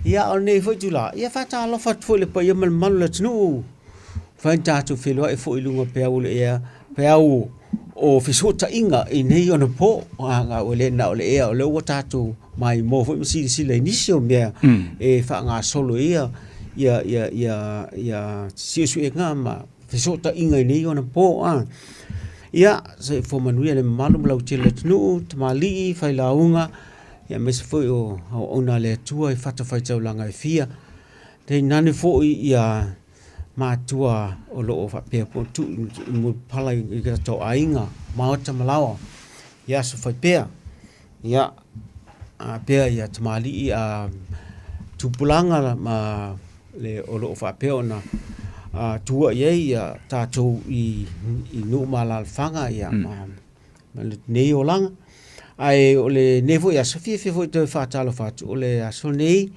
Ia, o lenei foi itula, ia faatalofa atu foi i le paia ma le mamalu o le atunuu, mafai ona tatou feiloai foi i luga o peau o le ea, peau o fesootaiga i nei ona po, ua le na o le ea, o lea ua tatou maimoa foi ma silasila i nisi o mea e faagasolo ai ia suesuega ma fesootaiga i nei ona po. Ia, soifua manuia le mamalu ma le lautele o le atunuu, tamalii, failauga, aemaise foi o auauna a le Atua i fatafaitaulaga e fia, tainane foi ia matua o lo o faapea foi ona tuu i mulipala i tatou aiga, maota ma laoa i aso fai pea. Ia, faapea ia tamalii a tupulaga ma le o lo o faapea ona tua i ai tatou i nuu ma alaalafaga ma lenei olaga. Ae o lenei foi aso, e fiafia foi e toe faatalofa atu, o le aso lenei,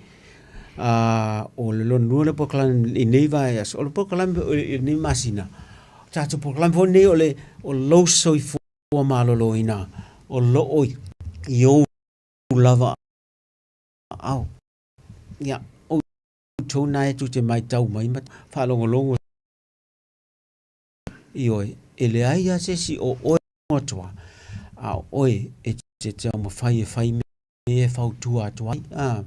o le lona lua lea o polokalame i lenei vaiaso. O le polokalame i lenei masina, o le tatou polokalame foi lenei o lou soifua maloloina o lo o i ou lava aao. Ia, o outou na e tou te matau mai ma faalogologo Ioe, e leai lava se isi o oe atoa, a o oe e te taumafai e fai mea e fautua atu ai. A,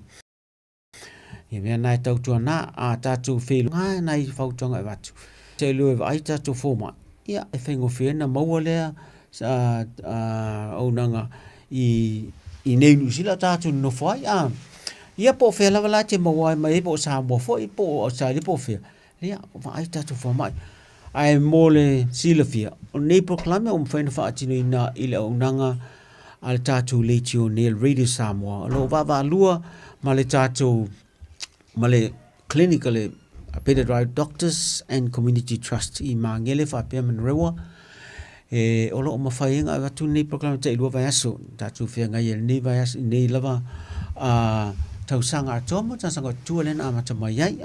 ia mea na e tautuana, a tatou feiloga nai fautuaga e avatu, se lua e vaai tatou fomai, ia e faigofie ona maua lea auaunaga i inei i Niu Sila o tatou nonofo ai. A, ia po o fea lava la e te maua mai ai po o Samoa foi po o Ausetalia po o fea, Ia, vaai tatou fomai. Ae mo le silafia, o lenei polokalame ua mafai ona faatinoina i le auaunaga a le tatou leitio nei a le Radio Samoa. O lo o vaavaalua ma le tatou, ma le clinic a le Better Drive Doctors and Community Trust i Magele faapea Manurewa. E, o lo o mafai ai ona avatu lenei polokalame tailua vaiaso, tatou feagai ai i lenei vaiaso, i lenei lava tausaga atoa ma tausaga tua lea na amata mai ai.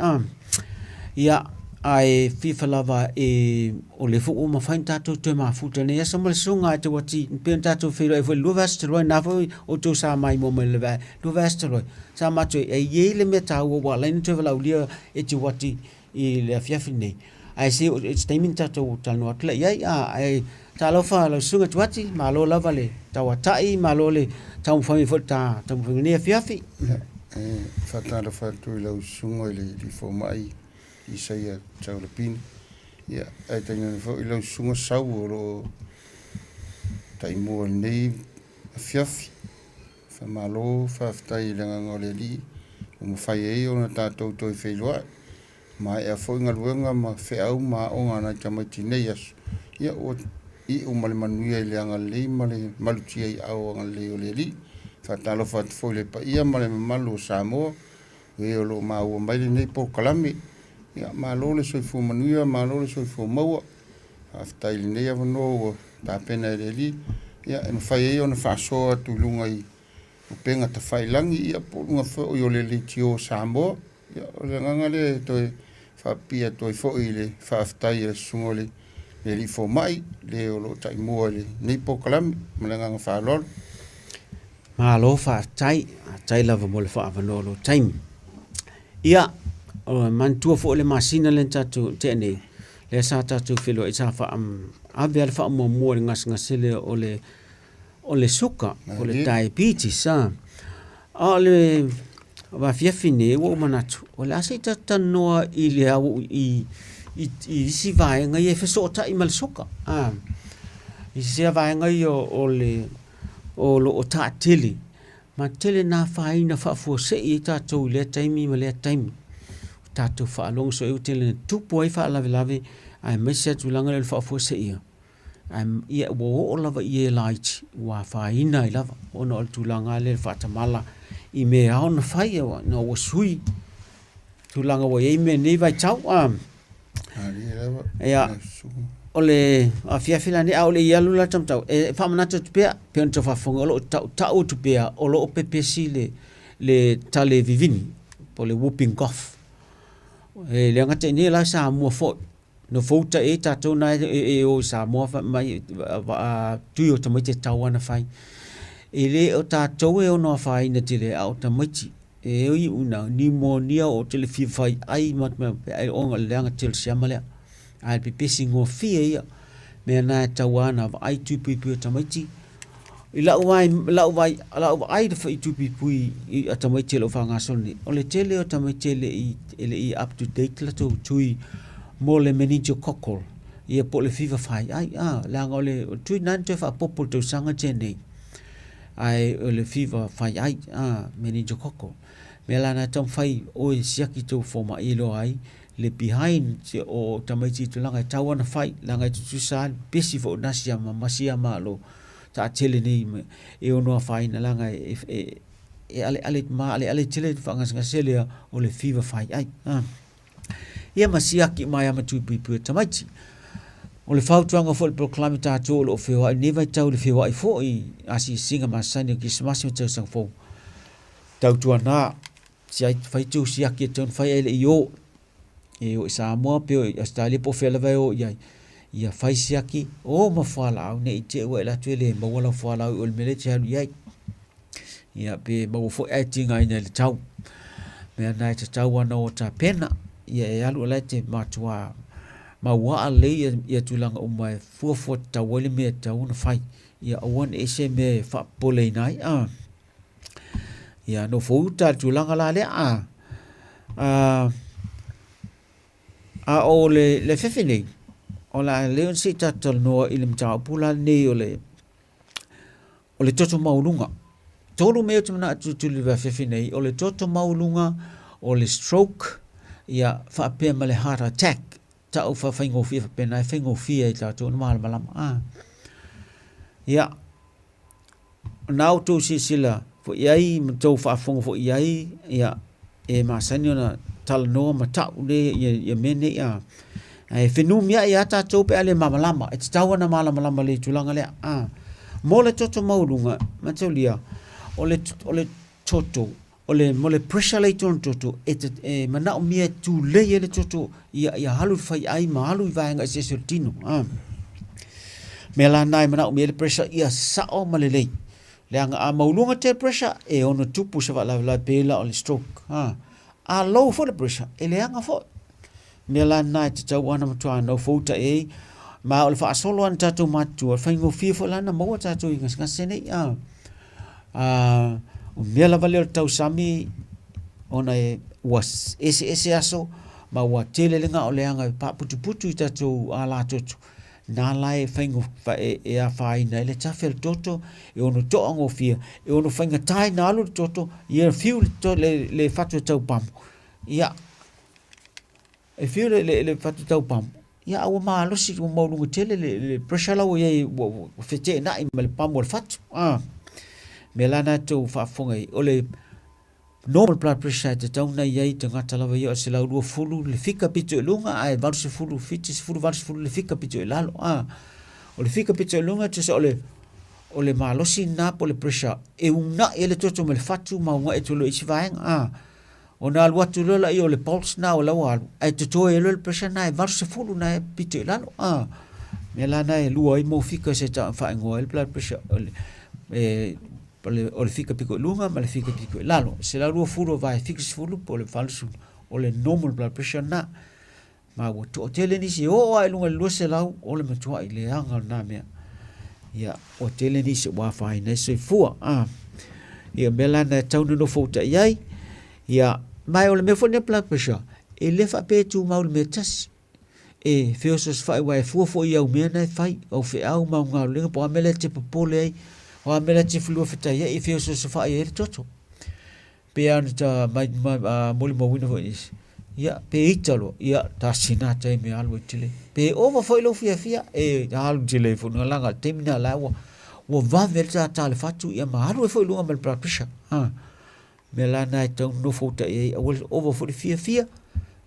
Ia, ae fifa lava e, o lea foi ua mafai ona tatou toe mafuta i lenei aso ma le susuga ia Teuati, e pei ona tatou feiloai foi i le lua vaiaso talu ai, na foi outou sa maimoa mai i le lua vaiaso talu ai, sa matou, e i ai le mea taua ua ala ai ona toe valaaulia e Teuati i le afiafi lenei, ae se o se taimi ona tatou talanoa atu lea i ai. Ae talofa lau susuga Tuati, malo lava le tauatai, malo le taumafai mai foi i le ta taumafaiga i lenei afiafi. Ia, e faatalofa atu i lau susuga i le Alii Fomai Isaia Taulapini, ia, ae tainane foi lau susuga Sau o lo o taimua i lenei afiafi. Faamalo faafetai i le Agaga o le Alii ua mafai ai ona tatou toe feiloai. Maea foi galuega ma feau ma aoga a nai tamaiti i nei aso, ia ua iu ma le manuia i le agalelei ma le malutia i aao agalelei o le Alii. Faatalofa atu foi i le paia ma le mamalu o Samoa, e o lo o maua mai lenei polokalame. Ia malo le soifua manuia, malo le soifua maua. Faafetai i lenei avanoa ua tapena e le Alii, ia e mafai ai ona faasoa atu i luga i upega tafailagi, ia po o luga foi o le leitio o Samoa. Ia, o le agaga lea e toe faapipii atu ai foi i le faafetai a le susuga i le Alii Fomai, le o lo o taimua i lenei polokalame. Ma le agaga faaaloalo. Malo faafetai, faafetai lava mo le faaavanoa o lou taimi. Ia, manatua foi le masina lea na tatou tea nei, lea sa tatou feiloai sa ave lava le faamuamua i le gasegase lea o le o le suka, o le diabetes. A o le afiafi nei ua ou manatu, o le a se i tatou talanoa i le i isi vaega ia e fesootai ma le suka. I isi vaega ia o le o lo o taatele ma tele na afaina faafuasei ai tatou i lea taimi ma lea taimi. Ua tatou faalogo soo ai ua tele ina tupu ai faalavelave aemaise lava tulaga lea o le faafuaseia. Ae ia ua oo lava i e laiti ua afaina ai lava ona o le tulaga lea o le faatamala i mea e ao ona fai ina ua sui tulaga ua i ai mea i lenei vaitau. Ia, o le afiafi la lenei, a o le i alu la le taumatau, e faamanatu atu pea, pei ona outou faafofoga, o lo o tautau atu pea, o lo o pepesi le tale vivini, po o le whooping cough. E le gata i nei, o la e Samoa foi. Nofouta i ai tatou na e o i Samoa fai mai tui o tamaiti e tatau lava ona fai. E le o tatou e ono afaina tele, a o tamaiti. E ui una pneumonia o te le fia fai ai ma te mea pe ai ona le leaga tele siama lea. Ae pepesi gofie ia mea na e tau ana vaai tui puipui o tamaiti. I lau vai, lau vai, lau vaai le fai tui puipui i a tamaiti o lo o faagasolo nei, o le tele o tamaiti e le i, e le i up to date latou tui mo le meningococcal, ia po o le fiva fai ai, a, leaga o le tui na na toe faaopoopo i le tausaga tenei. Ae o le fiva fai ai, a, meningococcal. Mea la na taumafai oe e siaki tou fomai e iloa ai le behind o tamaiti i tulaga e tau ana fai, leaga e tutusa lava le pepesi foi o na siama ma siama o lo o taatele nei e ono afaina leaga e, e, e aleale maaleale tele le faagasegase lea o le fiva fai ai. A. Ia ma siaki mai ama tui puipui o tamaiti. O le fautuaga foi le polokalame tatou o lo o feoai nei vaitau i le feoai foi i asiasiga masani o Kerisimasi ma tausaga fou. Tautuana siai fai tou siaki e tatau ona fai ae le i o. E o i Samoa pe o i Ausetalia po o fea lava e o i ai. Ia fai siaki o ma fualaau ne i te i ua e alu atu e le maua lau fualaau i o i le mea lea e te alu i ai. Ia pe maua foi ae tigaina i le tau. Mea na e tatau ana o tapena, ia e alu o la e te matua mauaa lelei ia, ia tulaga uma e fuafua tatau ai le mea e tatau ona fai. Ia aua ne i se mea e faapopoleina ai. Ah. Ia nofo uta le tulaga la lea. Ah. Ah, a o le, le fefe nei, o le a leo se i tatou talanoa i le mataupu la lenei o le o le toto maualuga. Tolu mea ou te manao e tulituli i le afiafi nei, o le toto maualuga, o le stroke, ia faapea ma le heart attack. Tau faafaigofie faapena e faigofie ai tatou ona malamalama. Ah. Ia, na outou silasila foi i ai ma tou faafofoga foi i ai, ia, e masani ona talanoa ma tau le ia, ia mea nei a. Ae fenumiai lava tatou pe a le malamalama. E tatau ona malamalama le tulaga lea. A. Mo le toto maualuga, mataulia, o le, o le toto, o le, mo le pressure lea i totonu toto, e, te, e manaomia e tulei ai le toto ia, ia alu i le faiai ma alu i vaega eseese o le tino. A. Mea la na e manaomia ai le pressure ia sao ma lelei. Leaga a maualuga tele pressure, e ono tupu se faalavelave pei la o le stroke. A, a low foi le pressure, e leaga foi. Mea la lena e tatau ona matua nofouta i ai, ma o le faasolo a na tatou matutua, faigofie foi la ona maua tatou i gasegase nei. A, a, o mea lava lea o le tausami, ona e, ua eseese aso, ma ua tele le gao leaga e paaputuputu i tatou alatoto, na la e faigo, e, e afaina ai le tafe o le toto, e ono toagofie, e ono faigata ina alu le toto, ia fiu le, to, le, le fatu e taupamu. Ia, e fiu le, le, le fatu taupamu, ia a ua malosi, ua maualuga tele le, le pressure la ua i ai, ua, ua feteenai ma le pamu o le fatu. Ah. Mea la na tou faafofoga i, o le normal blood pressure e tatau ona i ai tagata lava ia o le 120 le fika pito i luga ae 80, 70, 80 le fika pito i lalo. Ah. O le fika pito i luga, tusa o le, o le malosi lena po o le pressure e uunai ai le toto ma le fatu ma uunai atu loa i isi vaega. Ah. Ona alu atu loa lea o le pulse na o la ua alu, ae totoe ai loa le pressure na e 80 na e pito i lalo. Ah. Mea la na e lua ai mau fika se ta faaigoa ai le blood pressure o le, e, o le, o le fika piko i luga ma le fika piko i lalo. 120 vae 70 po o le 80 o le normal blood pressure na. Ma ua toatele nisi e oo lava i luga i le 200 o le matuai leaga o lena mea. Ia, ua tele nisi ua afaina ai soifua. Ah. Ia, mea la na e tau nonofo uta i ai. Ia, ma o le mea foi lea blood pressure, e le faapea e tumau i le mea tasi. E feosoosofai aua e fua foi i au mea na e fai, au feau ma au galuega, po o a mea la e te popole ai, o a mea la e te feluafetai ai, e feosoosofai ai le toto. Pe a ona ta mai, ma, a, molimauina foi nisi, ia, pe ita loa, ia, tasi na taimi e alu ai tele. Pe ova foi lou fiafia, e alu tele ai foi luga, leaga le taimi na la ua, ua vave ai le tātā le fatu, ia, ma alu ai foi luga ma le blood pressure. Ha. Mea la na e tau nofo uta i ai, aua le ova foi le fiafia,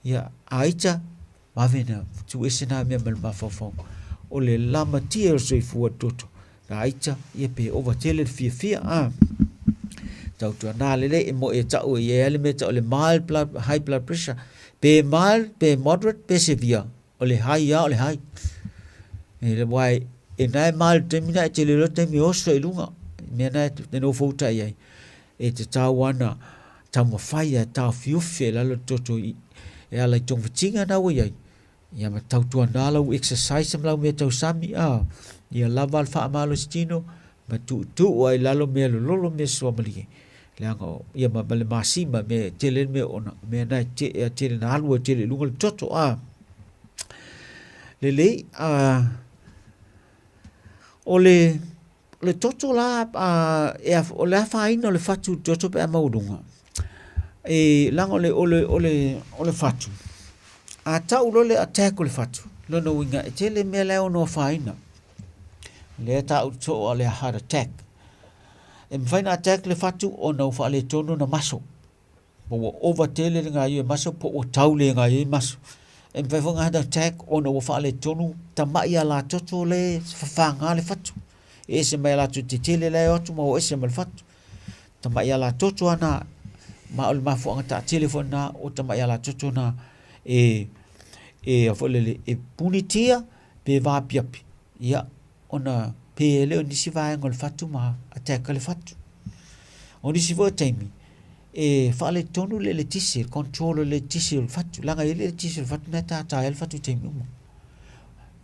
ia, a ita, Vave na tuuese nā mea ma le mafaufau. O le lamatia o le soifua toto. Nā aita, ia pe ova tele le fiafia, a. Tautuana lelei e mo e tau e ia le mea tau le mild blood, high blood pressure. Pe mild, pe moderate, pe severe. O le high ia, o le high. E le wai, e nai mild taimi na e tele loa taimi oso i lunga. Mea na e te nofo uta i ai. E te tau ana. taumafai ae taofiofi ai i lalo le toto i, e ala i togafitiga na ua i ai, ia ma tautuana lau exercise ma lau mea tausami, a, ia lava le faamalositino ma tuutuu ai i lalo mea lololo mea suamalie. Leaga o, ia ma, ma le masima, mea e tele le mea ona, mea na e te, e tele na alu e tele i luga le toto, a. Lelei, a, o le, O le toto la, a, e, o le afaina o le fatu i le toto pe a maualuga, e, leaga o le, o le, o le, o le fatu, a tau loa le attack o le fatu, lona uiga e tele mea la e ono afaina. Lea e tau soo o le heart attack. E mafai ona attack le fatu ona ua faaletonu ona maso. Po ua ova tele le gaoioi maso po ua tau le gaoioi maso. E mafai foi ona heart attack ona ua faaletonu tamai alatoto le fafaga le fatu. E ese mai alatoto tetele la e o atu ma o ese ma le fatu. Tamai alatoto lava na, ma o le mafuaaga taatele foi lena o tamai alatoto na e, e a foi lele, e punitia pe vaapiapi. Ia, ona pe ai lea o nisi vaega o le fatu ma attack ai le fatu. O nisi foi o taimi, e faaletonu le eletise, le control o le eletise o le fatu, leaga e i ai le eletise o le fatu lena e tata ai le fatu i taimi uma.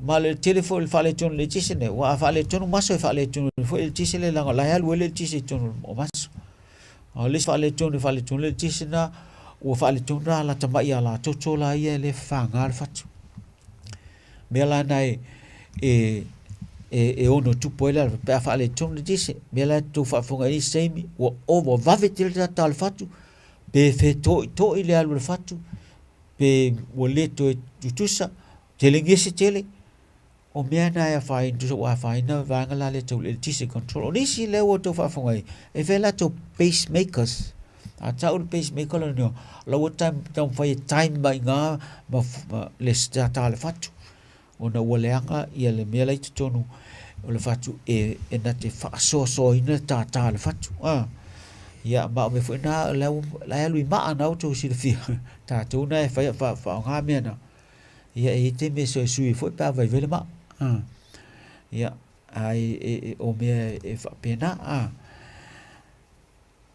Ma le tele foi o le faaletonu o le eletise lenei, aua a faaletonu maso e faaletonu ai foi le eletise lea leaga o la e alu ai le eletise i totonu o maso. A o le isi faaletonu e faaletonu ai le eletise lena, ua faaletonu la ala tamai alatoto la ia e le fafaga le fatu. Mea la na e, e, e, e ono tupu ai le pe a faaletonu le eletise. Mea la e tou faafofoga i isi taimi, ua ova, ua vave tele le tata o le fatu, pe fetoitoi le alu o le fatu, pe ua le toe tutusa, tele gese tele, o mea na e afaina, tusa ua afaina vaega la lea tau le eletise control. O nisi lea ua outou faafofoga ai, e fai a latou pacemakers. A tau le pacemaker lona uiga, o la ua taumafai e time mai i ina ma, ma le tata o le fatu, ona ua leaga ia le mea la i totonu o le fatu e, e na te faasoasoaina le tata o le fatu. A. Ia, ma o mea foi na, la e alu i maa na ua outou silafia, tatou na e fai faaaoga mea na. Ia, e i ai taimi e sui ai foi pe a vaivai le maa. A. Ia, ae e, e, o mea e faapena. A.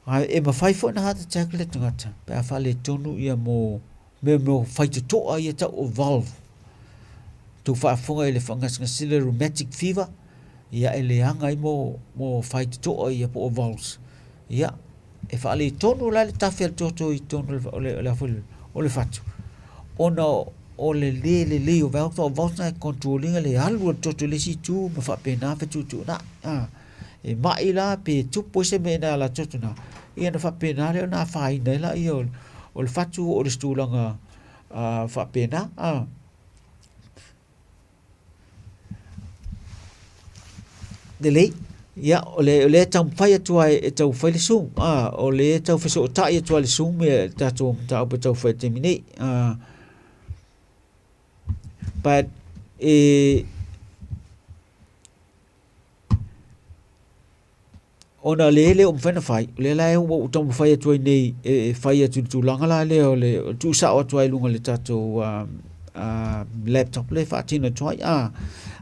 Ae e mafai foi ona heart attack le tagata pe a faaletonu ia mo mea mo faitotoa ia tau o valve. Tou faafofoga i le faagasegase le rheumatic fever, ia e leaga ai mo, mo faitotoa ia po o valves. Ia, e faaletonu la le tafe a le toto i totonu o le, o le, o le, o le fatu, ona o le le lelei o valves, o valves na e control ina le alu o le toto i le isi itu ma faapena fetuutuunai. Ah. E mai la pe tupu ai se mea i nai alatoto na, ia ona faapena lea ona afaina ai laia o le fatu o le tulaga faapena. A. Lelei, ia, o le, o lea e taumafai atu ai e tau fai le Zoom, a, o lea e tau fesootai atu ai le Zoom ia le tatou mataupu e tau fai i le taimi nei. A, but e, Ona o lea e le o mafai ona fai, o lea la ua ou taumafai atu ai nei e fai atu i le tulaga la lea o le tuusao atu ai i luga o le tatou laptop lea e faatino atu ai. A,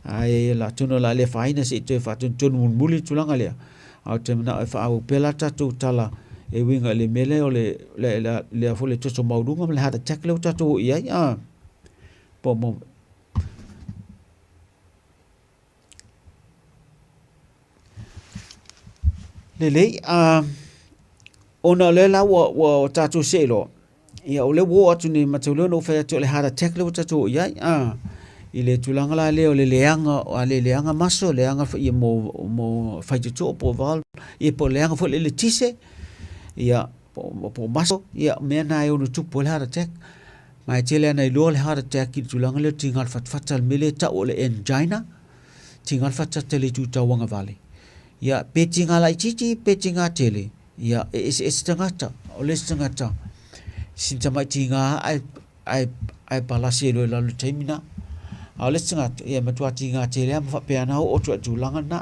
ae la atonu o le a le afaina se i toe faatonutonu mulimuli le tulaga lea. Ae ou te manao e faaauau pea la tatou tala e uiga i le mea lea o le, le, le, le, le toto maualuga ma le heart attack lea ua tatou oo i ai. A, po mo, Lelei, a, ona o lea la ua, ua tatou see loa, ia o lea ua oo atu nei ma tau lea ona ou fai atu o le heart attack lea ua tatou oo i ai, a, i le tulaga la lea o le leaga, a le leaga maso, leaga foi ia mo, mo faitotoa po o valve, ia po o leaga foi le eletise, ia, po, po o maso, ia mea na e ono tupu ai le heart attack. Ma e tele ana iloa le heart attack i le tulaga lea o le tiga o le fatafata, le mea lea e tau o le angina, tiga le fatafata i le itu tauagavale. Ia, pe tiga laitiiti pe tiga tele, ia, e eseese tagata. O le isi tagata, sina tamai tiga lava ae, ae, ae palasi ai loa i lalo i le taimi lena. A o le isi tagata, ia e matua tiga tele lava ma faapea ona oo atu i le tulaga lena.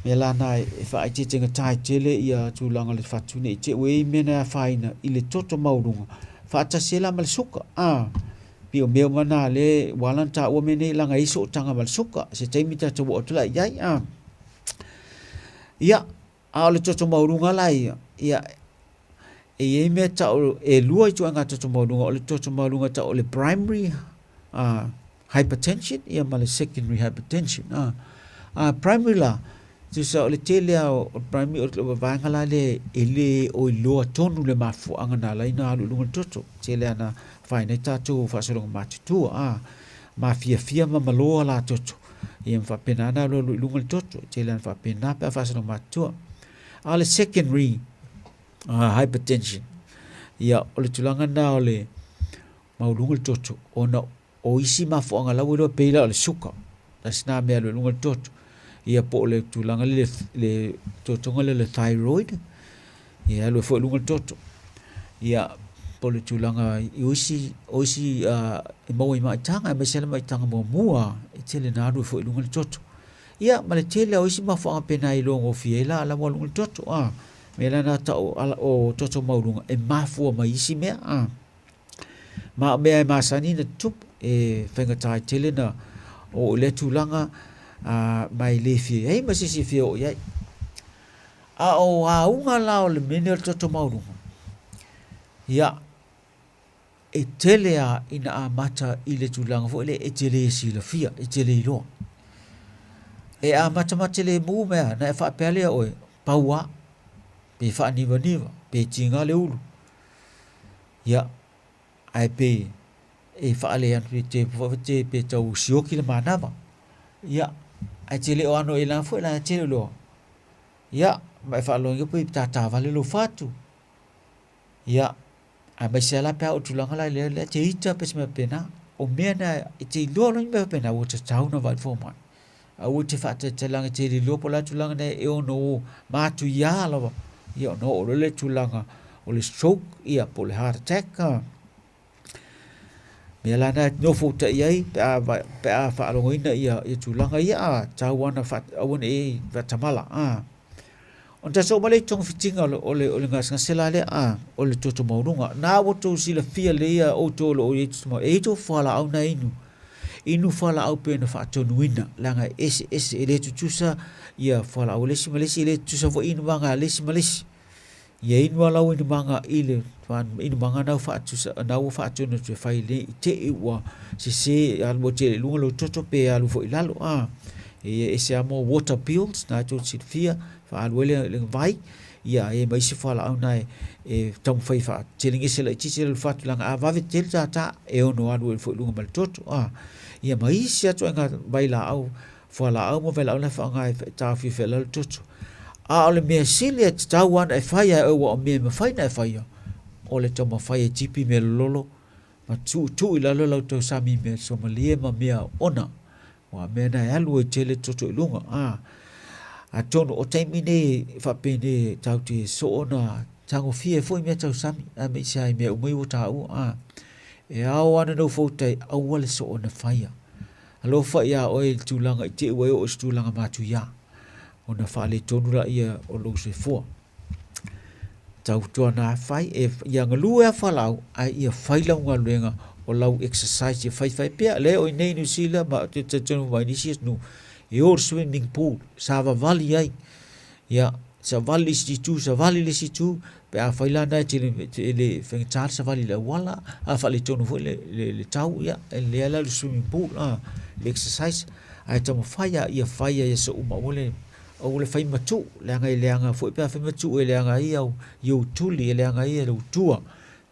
Mea la na e faaeteete gata tele ia tulaga o le fatu ne i te i ua i ai mea na e afaina i le toto maualuga faatasi ai la ma le suka. A, pei o mea uma na lea ua ala ona taua mea nei leaga e i ai sootaga ma le suka se taimi tatou oo atu la i ai. A, ia, a o le toto maualuga la ia, ia, E i ai mea tau e lua ituaiga toto maualuga, o le toto maualuga tau o le primary hypertension ia ma le secondary hypertension. Primary la, tusa o le tele lava o primary o le vaega la lea e le o iloa tonu le mafuaaga na ala ai ona alu i luga le toto. Tele lava ina afaina ai tatou faasologa matutua, mafiafia ma maloa la toto. Ia ma faapena ona alualu i luga le toto. Tele lava ina faapena pe a faasologa matutua. A o le secondary hypertension, ia o le tulaga lena o le maualuga le toto ona o isi mafuaaga la ua iloa pei la o le suka, tasi lena mea e alu ai i luga le toto. Ia po o le tulaga lea le totoga lea o le thyroid, ia e alu ai foi i luga le toto. Ia po o le tulaga i isi o isi e maua i maitaga aemaise lava le maitaga muamua e tele ina alu ai foi i luga le toto. Ia ma le tele o isi mafuaaga pena e iloa gofie ai la la ua alu i luga le toto. Mea la na tau o toto maualuga e mafua mai isi mea. Ma o mea e masani ona tutupu, e faigata ai tele ona oo i lea tulaga, ma e le fia i ai ma se isi e fia oo i ai. A o auga la o le mea lenei o le toto maualuga, ia, e tele lava ina amata i le tulaga foi lea e te le silafia, e te le iloa. E amatamata lemu mea, ona e faapea lea oe, pau lava, pe faanivaniva, pe tiga le ulu. Ia, ae pe e faaleano pe te te pe tau sioki le manava. Ia, ae te le o ano e la foi la te le loa. Ia, ma e faalogo pe tātā vale lou fatu. Ia, aemaise lava la pe a oo i tulaga la lea lea te ita pe se mea faapena. O mea na e te iloa loa ni mea faapena ua tatau ona vaai i le fomai. Aua e te faatalitali leaga e te le iloa po o le a le tulaga na e ono matuia lava ia ona oo loa lea i le tulaga o le stroke ia po o le heart attack. Mea la na e nofoutai ai pe a pe a faalogoina ia ia tulaga ia a tatau lava ona aua ne i faatamala a. Ona tatou oo mai lea i togafitiga o le o le o le gasegase la lea a o le toto maualuga. Na ua outou silafia lelei a outou o lo o i ai toto maualuga, e i ai tou fualaau na e inu. Inu fualaau pei ona faatonuina leaga e eseese, e le tutusa ia fualaau a le isi ma le isi, e le tutusa foi inumaga a le isi ma le isi. Ia inu lava lau inumaga i le inumaga na faatusa na ua faatonu atu e fai nei i te i ua sese alu atu i luga lou toto pe alu foi i lalo a. E ese lava mo water pills na tou te silafia faaalu ai le vai ia e ma isi fualaau na e taumafai e faatelegese laitiiti le fatu leaga a vave tele tātā e ono alu ai foi i luga ma le toto a. Ia ma isi atu ituaiga vailaau fualaau ma vailaau na e faaaoga e taofiofia ai le toto. A o le mea sili e tatau lava ona e fai ia oe aua o mea e mafai ona e faia, o le taumafai e tipi mea lololo ma tuutuu i lalo lau tausami i mea somalie ma mea ona. Aua o mea na e alu ai tele toto i luga. A, atonu o taimi nei faapenei tatou te soo ona tagofia ai foi mea tausami, aemaise lava i mea uma ia ua taua. A, e ao lava ona nofotai aua le soo ona faia. Alofa ia oe i le tulaga i te i ua e oo i se tulaga matuia, ona faaletonu laia o lou soifua. Tautuana fai, e, ia galue a fualaau, ae ia fai lau galuega o lau exercise, ia faifai pea. Lea o i nei New Zealand, ma te talitonu mai nisi atunuu, e o i le swimming pool, savavali ai. Ia, savali le isi itu, savali le isi itu, pe afai la na e te e le faigata le savali i le auala, a faaletonu foi le, le, le tau, ia, e lelei lava le alu i le swimming pool, a, le exercise, ae taumafai lava ia fai ai aso uma, aua le, aua le fai ma tuu, leaga e leaga foi pe afai ma tuu e leaga ai au, i ou tuli, e leaga ai lou tua,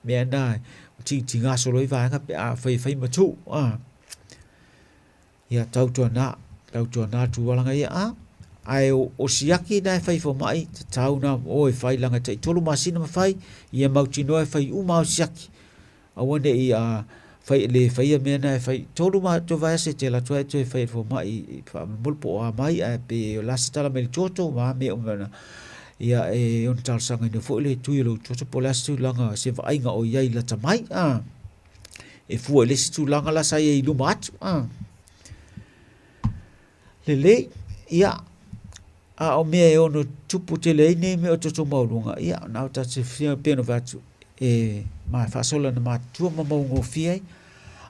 mea na e tigatiga solo ai vaega pe afai e fai ma tuu, a. Ia tautuana, tautuana tulaga ia a, ae o, o siaki na e fai fomai, tatau na o e fai leaga e tai tolu masina ma fai, ia mautinoa e fai uma au siaki. Aua ne i a fai le faia mea na e fai tolu ma toe vaiaso e te alu atu ai e toe fai e le fomai i faamolemole po o a mai ae pe o le a se tala mai le toto ma a mea uma na. Ia e ono talosagaina foi le tui o lou toto po o le a se tulaga se vaaiga o i ai lata mai a. E fua i le isi tulaga la sa i ai i luma atu. A. Lelei, ia, a o mea e ono tupu tele ai nei mea o toto maualuga, ia, na o tatou silafia pei ona fai atu, e ma faasola na matutua ma mauagofie ai.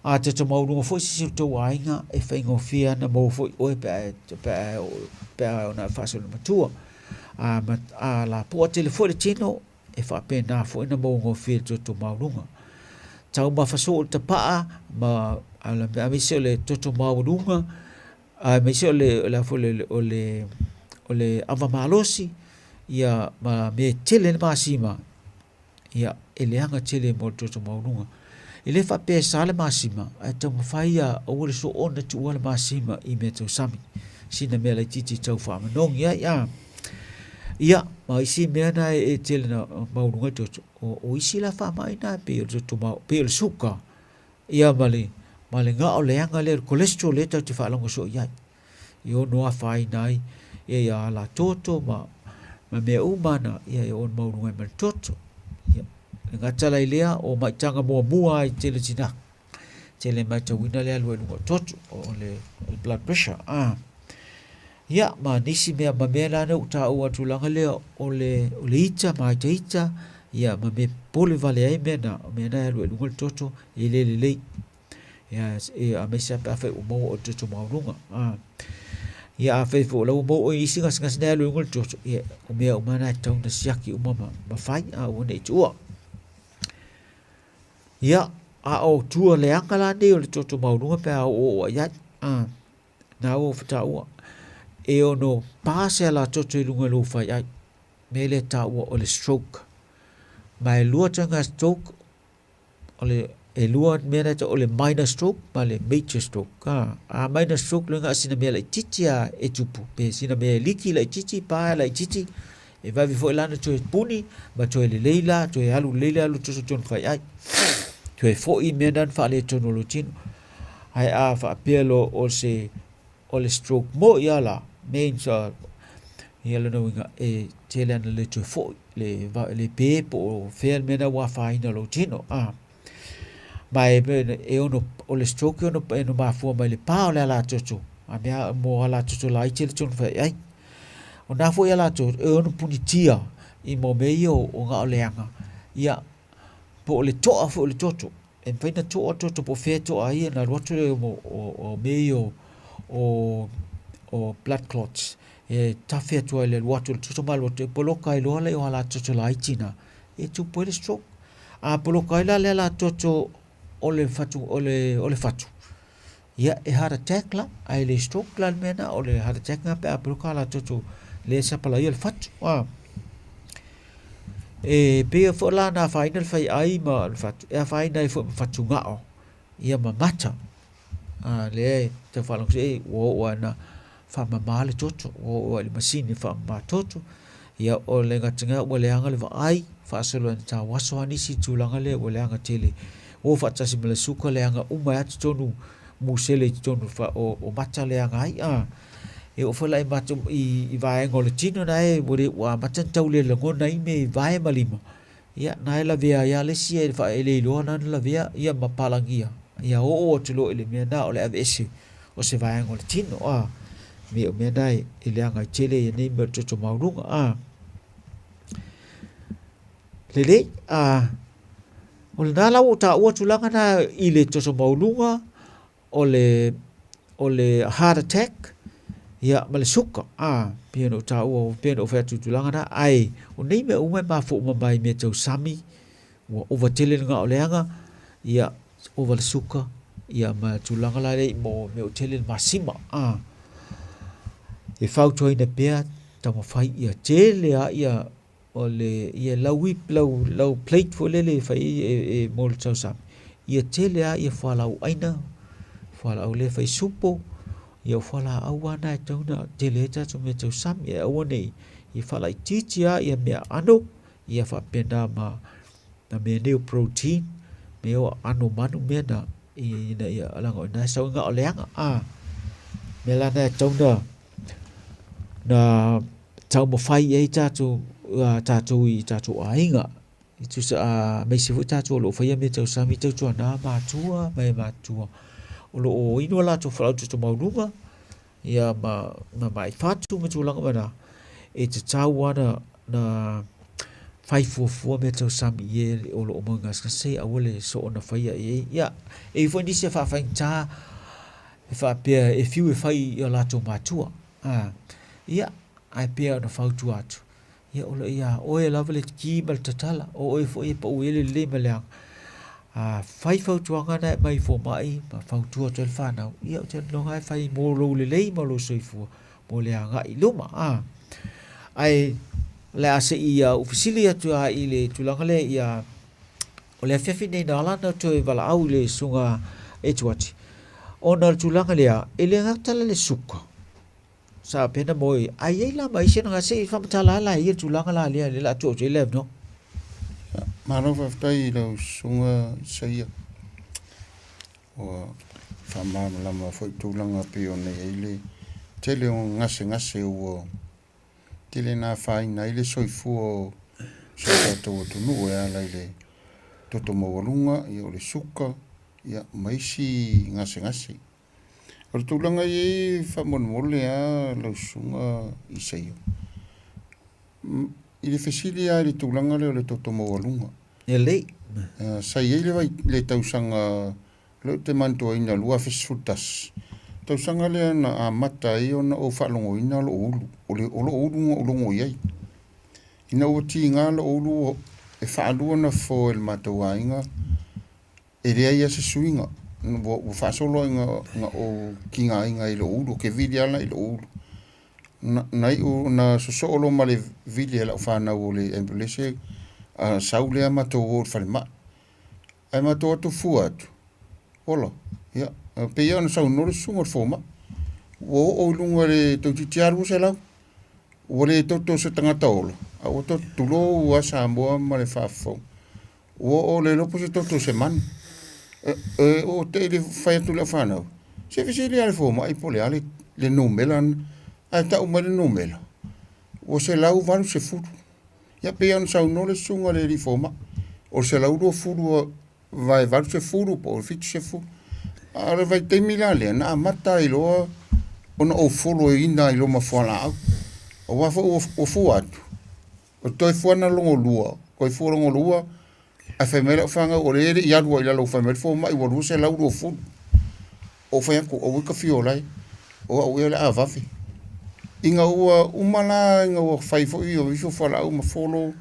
A toto maualuga foi se isi o tou aiga, e faigofie ana maua foi oe pe a pe a pe a ona faasola matua. A, ma, a lapoa tele foi le tino, e faapena foi ona mauagofie le toto maualuga. Taumafa soo le tapaa ma aemaise o le toto maualuga, aemaise o le, o le a foi le, o le, o le ava malosi, ia ma mea e tele le masima, ia e leaga tele mo le toto maualuga. E le faapea e sa le masima, ae taumafai ia aua le soo ona tuua le masima i mea tausami. Sina mea laitiiti tau faamanogi ai a. Ia, ma isi mea na e tele na maualuga le toto, o isi la faamai na pei o le toto mau, pei o le suka, ia ma le, ma le gao leaga lea, le cholesterol lea tatou te faalogo soo i ai. I ono afaina ai ia ia ala toto ma, ma mea uma na, ia e ono maualuga ai ma le toto. Ia, e gata la i lea, o maitaga muamua ai tele tina. Tele matauina le alu ai luga o toto, o le, o le blood pressure. Ah. Ia, ma nisi mea, ma mea la ua taua tulaga lea o le, o le ita ma ita ita, ia, ma mea pole vale ai mea na, o mea na e alu ai luga le toto, e le lelei. Ia, e, aemaise lava pe afai ua maua oe i le toto maualuga. Ah. Ia, afai foi o la ua maua oe i isi gasegase na e alu ai luga le toto, ia, o mea uma na e tatau ona siaki uma ma, ma fai, a aua ne i tuua. Ia, a o tua leaga la nei o le toto maualuga pe a oooo i ai. Ah. Na ua taua, e ono pā se alatoto i luga i lou faiai, mea lea taua o le stroke. Ma e lua tanga stroke, o le, e lua mea na o le minor stroke ma le major stroke. Ka, a minor stroke le ngā sina mea laitiiti a e tupu, pe sina mea e liki laitiiti, pā laitiiti, e vave foi la na toe puni, ma toe lelei la, toe alu lelei le alu toto tonu faiai. Toe foi mea na na faaletonu o lou tino. Ae a faapea loa o se o le stroke moi lava la, means ia lona uiga e tele ana le toe foi le le pe po o fea le mea lena ua afaina lou tino. A ma e e ono o le stroke e ono e ono mafua mai le pa o le alatoto a mea mo alatoto laiti le tonu fai ai. O nā foi alatoto e ono punitia i mo mea ia o gao leaga. Ia po o le toa foi o le toto. E mafai ona toa toto po o fea e toa ai ona alu atu lea o mea ia o blood clots e tafe atu ai i le alu atu o le toto ma alu atu e poloka ai loa le alatoto laiti lena e tupu ai le stroke. A poloka ai la le alatoto o le fatu o le o le fatu, ia e heart attack la, ae le stroke la le mea lena, o le heart attack lena pe a poloka alatoto lea e sapalaia le fatu. E pei foi la na afaina le faiai ma le fatu, e afaina ai foi ma fatugao, ia ma mata. A lea e tau faalogo e ua oo lava ina faamama le toto, ua oo lava i le masini faamama toto. Ia o le gataga ua leaga le vaai, faasolo ina tauaso lava nisi i tulaga lea ua leaga tele. Ua o faatasi ma le suka leaga uma ai lava totonu musele i totonu o mata leaga ai. A E oo foi la i matou i vaega o le tino na e ua le ua amata ona tau le lagona ai mea i vae ma lima, ia na e lavea ai lava le isi e le iloa na na lavea ia ma palagia ia oo atu loa i le mea na o le aveese o se vaega o le tino a me o mea na e leaga ai tele ia nei mea o le toto maualuga a. Lelei a o lena la ua ou taua tulaga na i le toto maualuga o le, o le heart attack, ia, ma le suka, a, pei ona ou taua, pei ona ou fai atu i tulaga na, ae, o nei mea uma e mafua uma mai mea tau sami, ua ova tele le gaoleaga, ia, ova le suka, ia, ma tulaga la lea i mo mea ua tele le masima, a. E fautuaina pea, taumafai ia tele lava ia o le ia lau whip lau lau plate foi lele e fai ai e, e mo le tausami ia tele lava ia fualaau aina fualaau lea fai supo ia o fualaau lava na e tatau ona tele ai tatou mea tausami ae aua ne i ia faalaitiiti lava ia mea aano ia faapena ma na mea nei o protein mea o aano manu mea na ina ia leaga o i ina e sau ai gaoleaga a mea la na e tatau ona na taumafai i ai tatou, tatou i tatou aiga. E tusa, aemaise foi tatou o lo o faia mea tausami tautuana matua ma e matutua o lo o inu a latou fualaau toto maualuga ia ma, ma mai fatu ma tulaga uma na, e tatau lava na, na fai fuafua mea tausami i e o lo o mau gasegase aua le soona faia i ai. Ia, e i ai foi nisi e faafaigata e faapea e fiu e fai i o latou matua. A, ia, ae pei ona fautua atu. Ia o lo o iā oe lava le ki ma le tatala, o oe foi e pau i ai le lelei ma le leaga. A fai fautuaga na e aumai i fomai ma fautua atu ai le fanau, ia ou te lagona e fai mo lou lelei ma lou soifua mo le agai i luma. A. Ae o le a se i ou fesili atu lava i le tulaga lea ia o le afiafi nei na ala ona toe valaau i le susuga Etuati, ona o le tulaga lea, e le gata la le suka, sa pena mo e, a i ai la ma isi na se i faamatala la ia tulaga la lea le la tuu atu ai le avanoa. Malo faafetai i lau susuga Isaia. Ua faamalamalama foi tulaga e pei ona i ai le tele o gasegase ua tele na afaina ai le soifua o si o tatou atunuu e ala i le toto maualuga, ia o le suka, ia ma isi gasegase. O le tulaga e i ai faamolemole lava lau susuga Isaia, i le fesili lava i le tulaga lea o le toto maualuga. Lelei. Sa i ai le, le tausaga lea ou te manatuaina 2011, tausaga lea na amata ai ona ou faalogoina lou ulu, o, le, o lou ulu na ou logo i ai. Ina ua tiga lou ulu e faalua ona fofo e le matou aiga, E leai lava se suiga, ua faasolo lava ina ou tigaina i lou ulu, ou te vili lava la i lou ulu. Na iu, na sosoo loa ma le vili a lau fanau o le ambulance, sau lea matou o i le falemai. Ae matou o atu fua atu, ola, ia, e pei lava ona saunoa le susuga o le fomai, ua oo i luga i le toeitiiti lava 200, ua le toto se tagata ola, a ua toto, tulou lava Samoa ma le faafofoga. Ua oo le iloa po o se toto o se manu. E oo te i le fai atu i lau fanau, se fesili lava i le fomai po o le a le numera lena. Ae tau mai le numera, ua 180. Ia pei ona saunoa le susuga i le alii fomai, o le 120 vae 80 po o le 70. A o le vaitaimi la lea, na amata ai loa ona ou foloina ai loa ma fualaau. Aua foi ua fua atu, O le toe fuana lona lua, toe fua lona lua, ae fai mai lau fanau, o lea e le i alu ai i lalo, fai mai le fomai ua 220. Ou fai atu, aua e te fia ola ai, o au ea o le a vave. Ina ua uma la, ina ua fai foi o ifo fualaau ma folo,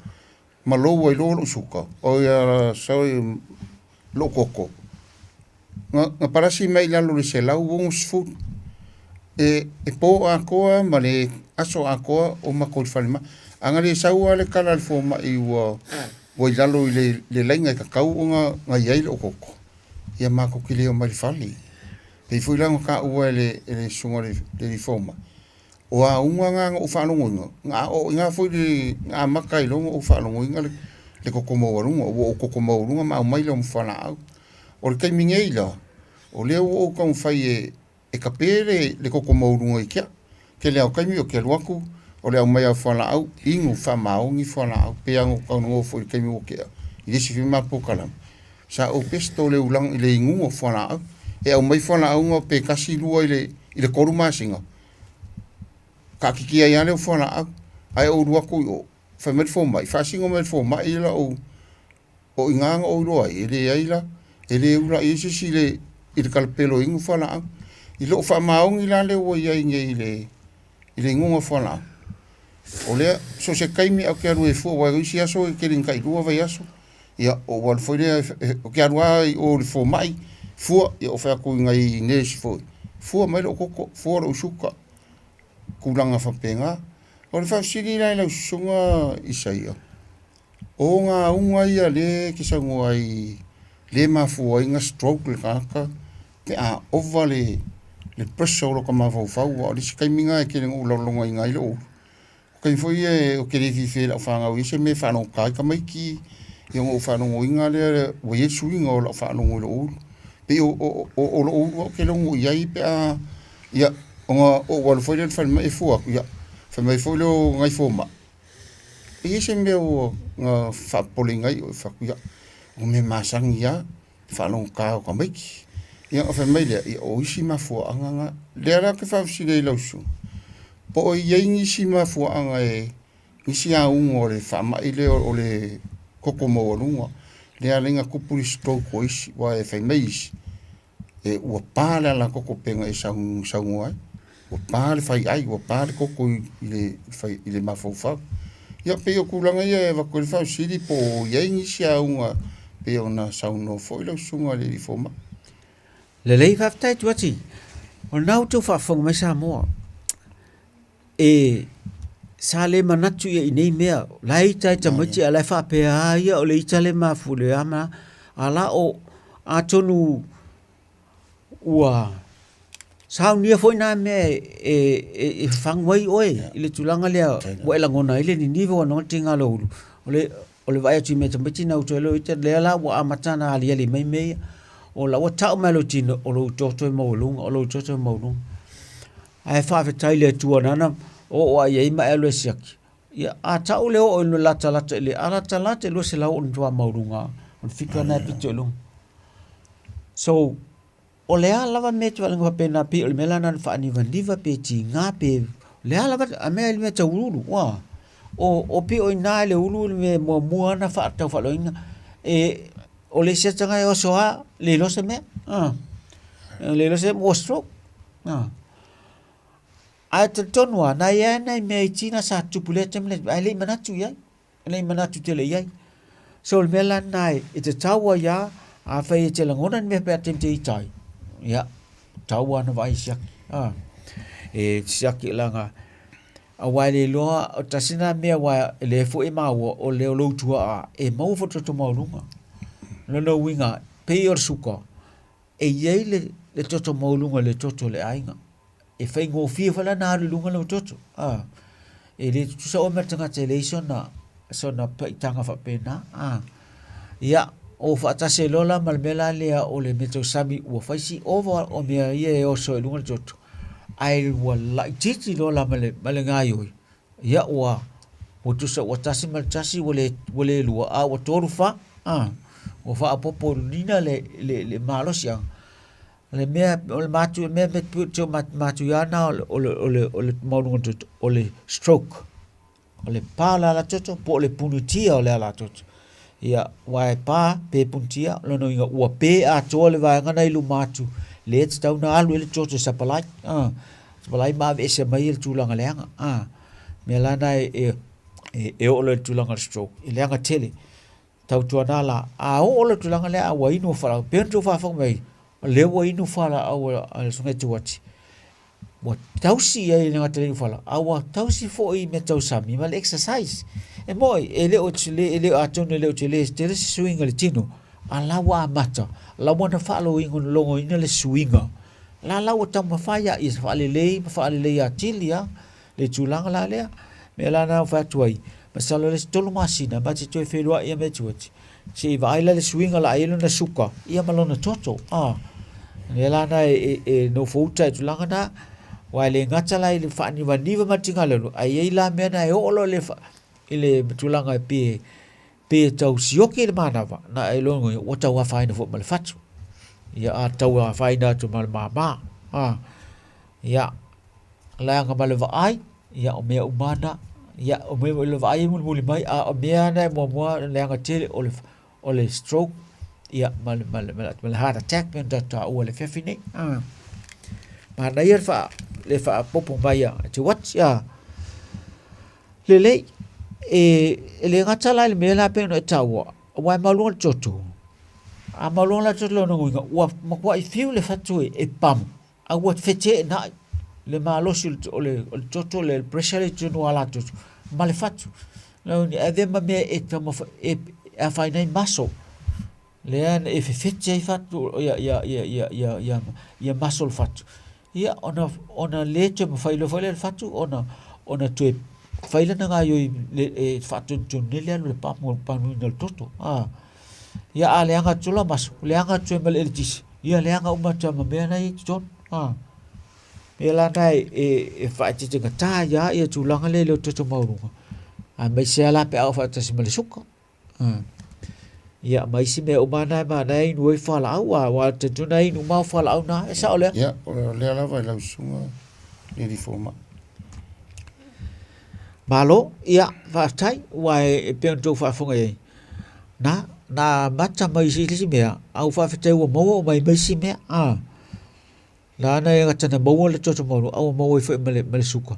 ma lou ai loa lou suka, oi, sorry, lou toto, Na palasi mai i lalo i le 160. E po atoa ma le aso atoa o matou i le falemai. A na le sau lava le tala a le fomai ua i lalo i le laina e tatau ona i ai lou toto, ia matou te le omai i le fale. E pei foi la ona taua e le susuga i le alii fomai, o auga na na ou faalogoina, na o i ina foi na amata ai loa ona ou faalogoina le toto maualuga. Ua ou toto maualuga ma aumai lea ma fualaau. O le taimi nei la, o lea ua ou taumafai e tape le toto maualuga i te au. Tele lava o taimi ou te alu atu, o le aumai lava o fualaau, inu faamaoni fualaau. Pei lava ona ou talanoa foi i le taimi ua tea i le isi foi ma polokalame, sa ou pesto i le ulaga i le inuga o fualaau. E aumai fualaau na pe tasi lua i le tolu masina, taatitia ai lava lea o fualaau. Ae ou alu atu i o, fai mai le fomai, faasino mai e le fomai lau O i ina na ou iloa ai, e leai la, e le ula i ai se isi i le talapelo e inu fualaau. I lou faamaoni la lea ua i ai nei i le, i le inuga o fualaau, o lea, so o se taimi ou te alu ai fua, aua o isi aso e tele ina tailua vaiaso, ia, ou alu foi lea, ou te alu lava i o i le fomai, fua, ia ou fai atu i nai nurse foi, fua mai lou toto, fua lou suka, tulaga faapena. O le faafesili la i lau susuga Isaia, O gauga ia lea e te saunoa ai lea e mafua ai ona stroke le tagata pe a ova le pressure o lota mafaufau aua o le isi taimi lena e tele ina ou lagolagoina ai lou ulu. O taimi foi ia ou te le fiafia i lau fanau e i ai se mea e faalogogata ai tamaiti ia ona ou faalogoina lea ua i ai le suiga o lau faalogo i lou ulu. E pei o lou ulu ou te logo i ai pe a, ia ona ou alu foi lea i le falemai e fua atu, ia fai mai foi lea o nai fomai, E i ai se mea ua na faapopoleina ai oe? Fai atu, ia, o mea masani lava, faalogogata o tamaiti. Ia ona fai mai lea, ia o isi mafuaaga na. Lea la ou te faafesili ai i lau susuga, po o i ai nisi mafuaaga e, nisi auga o le faamai lea o le toto maualuga, lea e ala ai ona tupu le stroke o isi, aua e fai mai isi, e, ua pa le alakoko pei ona e saunoa ai, ua pa le faiai, ua pa le koko i le mafaufau. Ia pei o tulaga ia e avatu ai le faafesili po o i ai nisi auga pei ona saunoa foi lau susuga i le alii fomai. Lelei, faafetai Tuati. O lena ua outou faafofoga mai Samoa. E sa le manatu ia i nei mea, o la e ita ai tamaiti a o la e faapea lava ia o le ita lea e mafua i le a ma le a. A la o, atonu ua saunia foi na mea e fafagu ai oe i le tulaga lea ua e lagona ai le niniva ua lagona le tiga o lou ulu. O le vaai atu i mea tamaiti na utu ai lou ita, lea la ua amata ona aliali mai mea ia. O la ua tau mai lou tino, o lou toto e maualuga, o lou toto e maualuga. Ae faafetai i le Atua nana oo lava i ai ma e alu e siaki. Ia, a tau le oo i le latalata i le, a latalata i le 200 o le matua maualuga lava, o le fika lena e pito i luga. So, o le a lava mea e te faalogo faapena, pei o le mea la lena na faanivaniva pe tiga pe o le a lava a mea le mea tau uluulu, ua. O pei o i ina i le ulu le mea e muamua lava ona tau faalogoina, e, o le isi lava tagata e oso lava le iloa se mea, le iloa se mea ua stroke. Ae talitonu lava, na i ai lava nai mea iti na sa tutupu i lea taimi lea, ae le i manatu i ai, e le i manatu tele i ai. So o le mea la lena e tatau ai lava, afai e te lagona ni mea pe a taimi e te ita ai, ia, tatau lava ona vaai e siaki. E siaki leaga, aua e le iloa, o le tasi lena mea aua o lea foi e maua, o le o lou tuaa e maua foi i le toto maualuga. O lona uiga, pei o le suka, e i ai le toto maualuga i le toto o le aiga. E faigofie foi la ona alu i luga lou toto. A, e le tutusa oe ma le tagata e leai sona, sona paitaga faapena. A, ia, o faatasi ai loa la ma le mea la lea o le mea tau sami ua fai si ova o mea ia e oso ai i luga le toto, ae ua laitiiti loa la ma le, ma le gaoioi, ia ua ua tusa ua 1.1 ua le ua le 2 a ua 3 fa a ua faaopoopo lina le le le malosiaga le mea o le matu mea mea tio matu ia na o le o le o le o le maualuga o le toto o le stroke o le pa o le alatoto po o le punitia o le alatoto ia aua e pa pe punitia o lona uiga ua pe atoa le vaega na i luma atu lea e tatau ona alu ai le toto e sapalai a Palai ma aveese mai le tulaga leaga. A, mea la na e, e, e, e oo loa i le tulaga o le stroke, e leaga tele. Tautuana la, a oo le tulaga lea a ua inu fualaau, pei ona outou faafofoga mai, o lea ua inu fualaau a le Susuga Tuati, ua tausi i ai e le gata i le inu fualaau, a ua tausi foi i mea tau sami ma le exercise. E moni, e le o, e le o atonu e le o tele tele se suiga i le tino, a la ua amata, la ua na faalogoina le suiga La la ua taumafai a ia faalelei ma faalelei atili a le tulaga la lea. Mea la na fai atu ai, masalo le isi 3 masina ma te toe feiloai ia me Tuati. Se i vaai la le suiga la ai lona suka ia ma lona toto. A mea la na e, e, e nofo uta i tulaga na, wa e le gata la i le faanivaniva ma le tigalelu, ae i ai la mea na e oo loa le, i le tulaga e pei Pe tau sioki le manava, na e logo ia, ua tau afaina foi ma le fatu. Ia, a tau afaina atu ma le māmā. A, ia, leaga ma le vaai, ia, o mea uma na, ia, o mea o le vaai e mulimuli mai, a o mea na e muamua, leaga tele o le, o le stroke, ia, ma le, ma le, ma le heart attack, pei ona tatou taua i le afiafi nei. A, manaia le faa, le faaopoopo mai a te uati, a. Lelei, e, e le gata la i le mea la pei ona e taua, aua e maualuga le toto. A maualuga la le toto lona uiga, ua matuai fiu le fatu e, e pamu, a ua feteenai le malosi o le, o le, o le toto, le pressure lea i totonu o alatoto ma le fatu. E avea ma mea e taumafai, e afaina ai muscle. Lea e fefete ai fatu, ia, ia, ia, ia, ia, ia, ia muscle fatu. Ia, ona, ona le toe mafai loa foi lea e le fatu ona, ona toe fai lana gaoioi e faatonutonu nei le alu o le pamu, pamuina o le toto. A. Ia, a leaga atu loa maso, leaga atu ai ma le eletise, ia leaga uma atu ai ma mea na e i totonu. A. Mea la na e, e, e faaeteetegatā ai lava ia tulaga lea i le toto maualuga, aemaise lava la pe a oo faatasi ma le suka. Ia, ma isi mea uma na e mana e inu ai fualaau, a ua talitonu na inu uma au fualaau na, e sao lea? Ia, o lea lava i lau susuga le alii fomai. Malo, ia, faafetai, ua e pei ona outou faafofoga i ai, na, na amata mai i se isi mea, a ua faafetai ua maua uma ai ma isi mea, a. Nāna e gata na maua le toto maualuga, a ua maua ai foi ma le, ma le suka.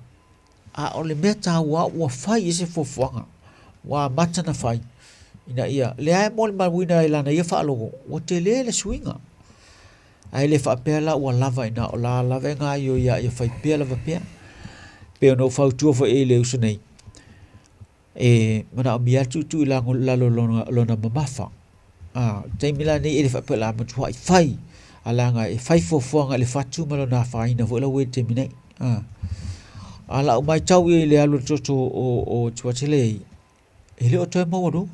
A o le mea taua, ua fai i ai se fuafuaga. Ua amata ona fai ina ia, lea e molimauina i lana ia faalogo, ua tele le suiga. Ae le faapea la ua lava ina o la lava e gaoioi a ia fai pea lava pea. Pei ona ou fautua foi i le uso nei, e manaomia le tuutuu i lalo lona mamafa. A, o le taimi la lenei e le faapea o le a matuai fai, a leaga e fai fuafuaga i le fatu ma lona afaina foi la ua i ai i le taimi nei. A, a o lau matau i ai i le alu a le toto o Tiuatele, e le o toe maualuga.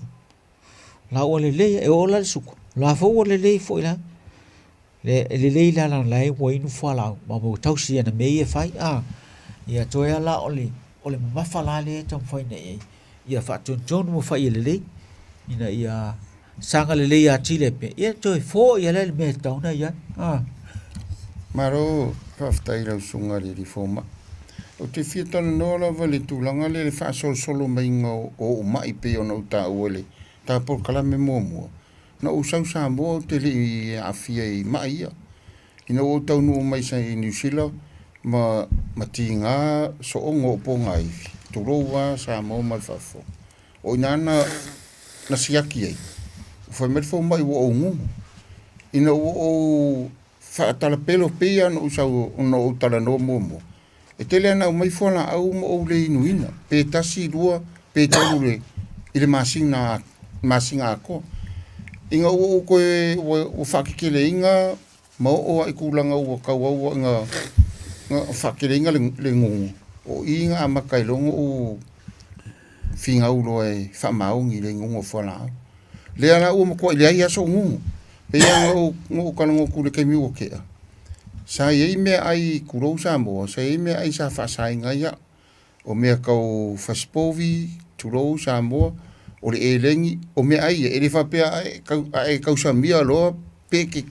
La ua lelei, e oo la i le suka, o la foi ua lelei foi la. E lelei la leaga o la e ua inu fualaau ma ua tausi i ana mea ia e fai. A, ia toe lava la o le, o le mamafa la lea e taumafai nei i ai, ia faatonutonu ma fai ia lelei ina ia saga lelei atili ai pea, ia toe foi lea i le mea e tatau ona i ai. A. Malo faafetai i lau susuga i le alii fomai. Ou te fia talanoa lava i le tulaga lea i le faasolosolo maiga o ou mai pei ona ou taua i le ta polokalame muamua. Na ou sau Samoa ou te le i aafia i mai ia. Ina ua ou taunuu mai i Niu Sila ma ma tiga sooga o pogaivi, tulou lava Samoa ma le faafofoga. O i ina na na siaki ai, ua fai mai le fomai ua ou gugu. Ina ua ou faatalapelo pei lava ona ou sau ona ou talanoa muamua, E tele lava ina aumai fualaau ma ou le inuina, pe tasi, lua, pe tolu le, i le masina, masina atoa. Ina ua ou toe, ua, ua faateteleina ma oo lava i tulaga ua tauau ina, ina faateteleina le, le gugu, o i na amata ai loa ona ou finau loa e faamaoni i le inuga o fualaau. Lea la ua matuai leai lava sou gugu. Pei lava ona ou, ona ou talanoa atu i le taimi ua tea, sa i ai meaai tulou Samoa, sa i ai meaai sa faasaina ai au. O mea tau fasipovi, tulou Samoa, o le eleni, o meaai ia, e le faapea a e, a e tausamia loa peke,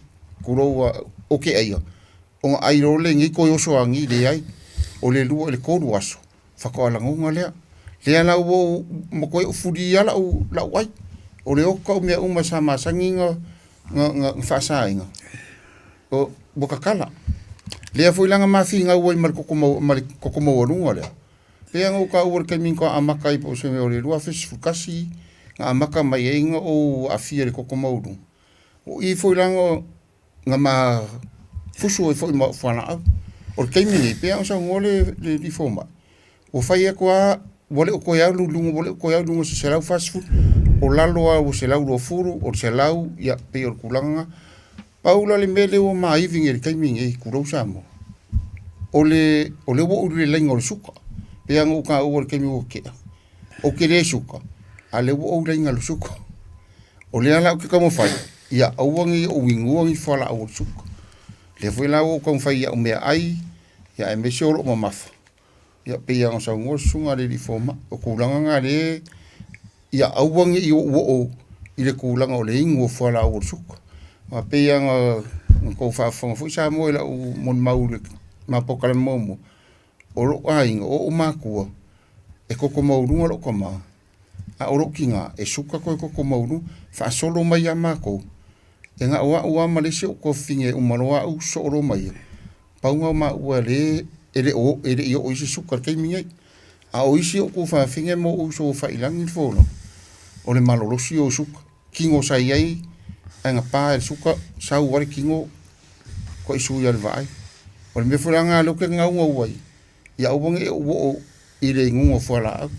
tulou lava, o keaia, ona ai loa lenei toe oso agi, leai. O le lua i le tolu aso, faatoa lagona lea. Lea la ua ou matuai ou fulia lau, lau ai. O le oka o mea uma sa masani na, na, na, na faasaina, o, ua tatala. Lea foi la na ma finau ai ma le toto, ma le toto maualuga lea. Pei ona ou taua i le taimi na faatoa amata ai po o se mea o le 2011 na amata mai ai ona ou aafia i le toto maualuga. O i foi la na na ma fusu ai foi ma au fualaau. O le taimi nei, pei lava ona saunoa le le alii fomai, ua fai atu lava ua le o toe alu i luga, ua le o toe alu i luga o se 140, o lalo lava ua 120, o le 100, ia pei o le tulaga lena. Pau la le mea lea ua maivi nei i le taimi lenei, tulou Samoa, o le o lea ua ou i le laina o le suka. Pei lava ona ou taua i le taimi ua tea, ou te le suka, a o lea ua ou laina i le suka. O lea la ou te taumafai, ia aua ne i ou inua ni fualaau o le suka. O lea foi la ua ou taumafai i au meaai, ia aemaise o lou mamafa, ia pei lava ona saunoa le susuga i le alii fomai. O tulaga na lea ia aua ne i ou oo i le tulaga o le inu o fualaau o le suka. Aua pei lava ona outou faafofoga foi Samoa i lau molimau i le ma polokalame muamua, o lou aiga, o ou matua, e toto maualuga lou tama, a o lou tina, e suka toe toto maualuga. Faasolo mai ia matou, e na o au lava ma le isi ou tuafafine e uma loa au soo loa ma ia, pau lena o maua lea e le o, e le i oo i ai se suka i le taimi lenei. A o isi ou tuafafine ma ou uso ua faiilagi le folauga, o le malolosi o suka. Tino sa i ai, ae na pa e le suka, sau lava le tino, toai sui lava i le vaai. O le mea foi la lena o lea ou te naunau ai, ia aua ne i ou oo i le inuga o fualaau.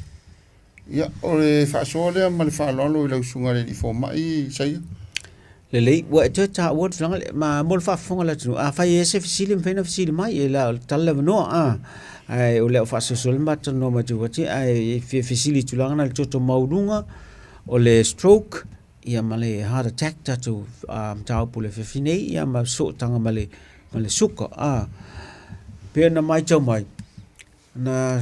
Ia, o le faasoa lea ma le faaaloalo i lau susuga i le alii fomai Isaia. Lelei, ua e toe taua le tulaga lea, ma mo le faafofoga a le atunuu, afai e i ai se fesili e mafai ona fesili mai, e la o le tala le avanoa, a, ae o le a faasolosolo ma talanoa mai Teuati, ae fia fesili i tulaga na le toto maualuga, o le stroke, ia ma le heart attack tatou mataupu i le afiafi nei, ia ma sootaga ma le, ma le suka, a. Pei ona matau mai, na,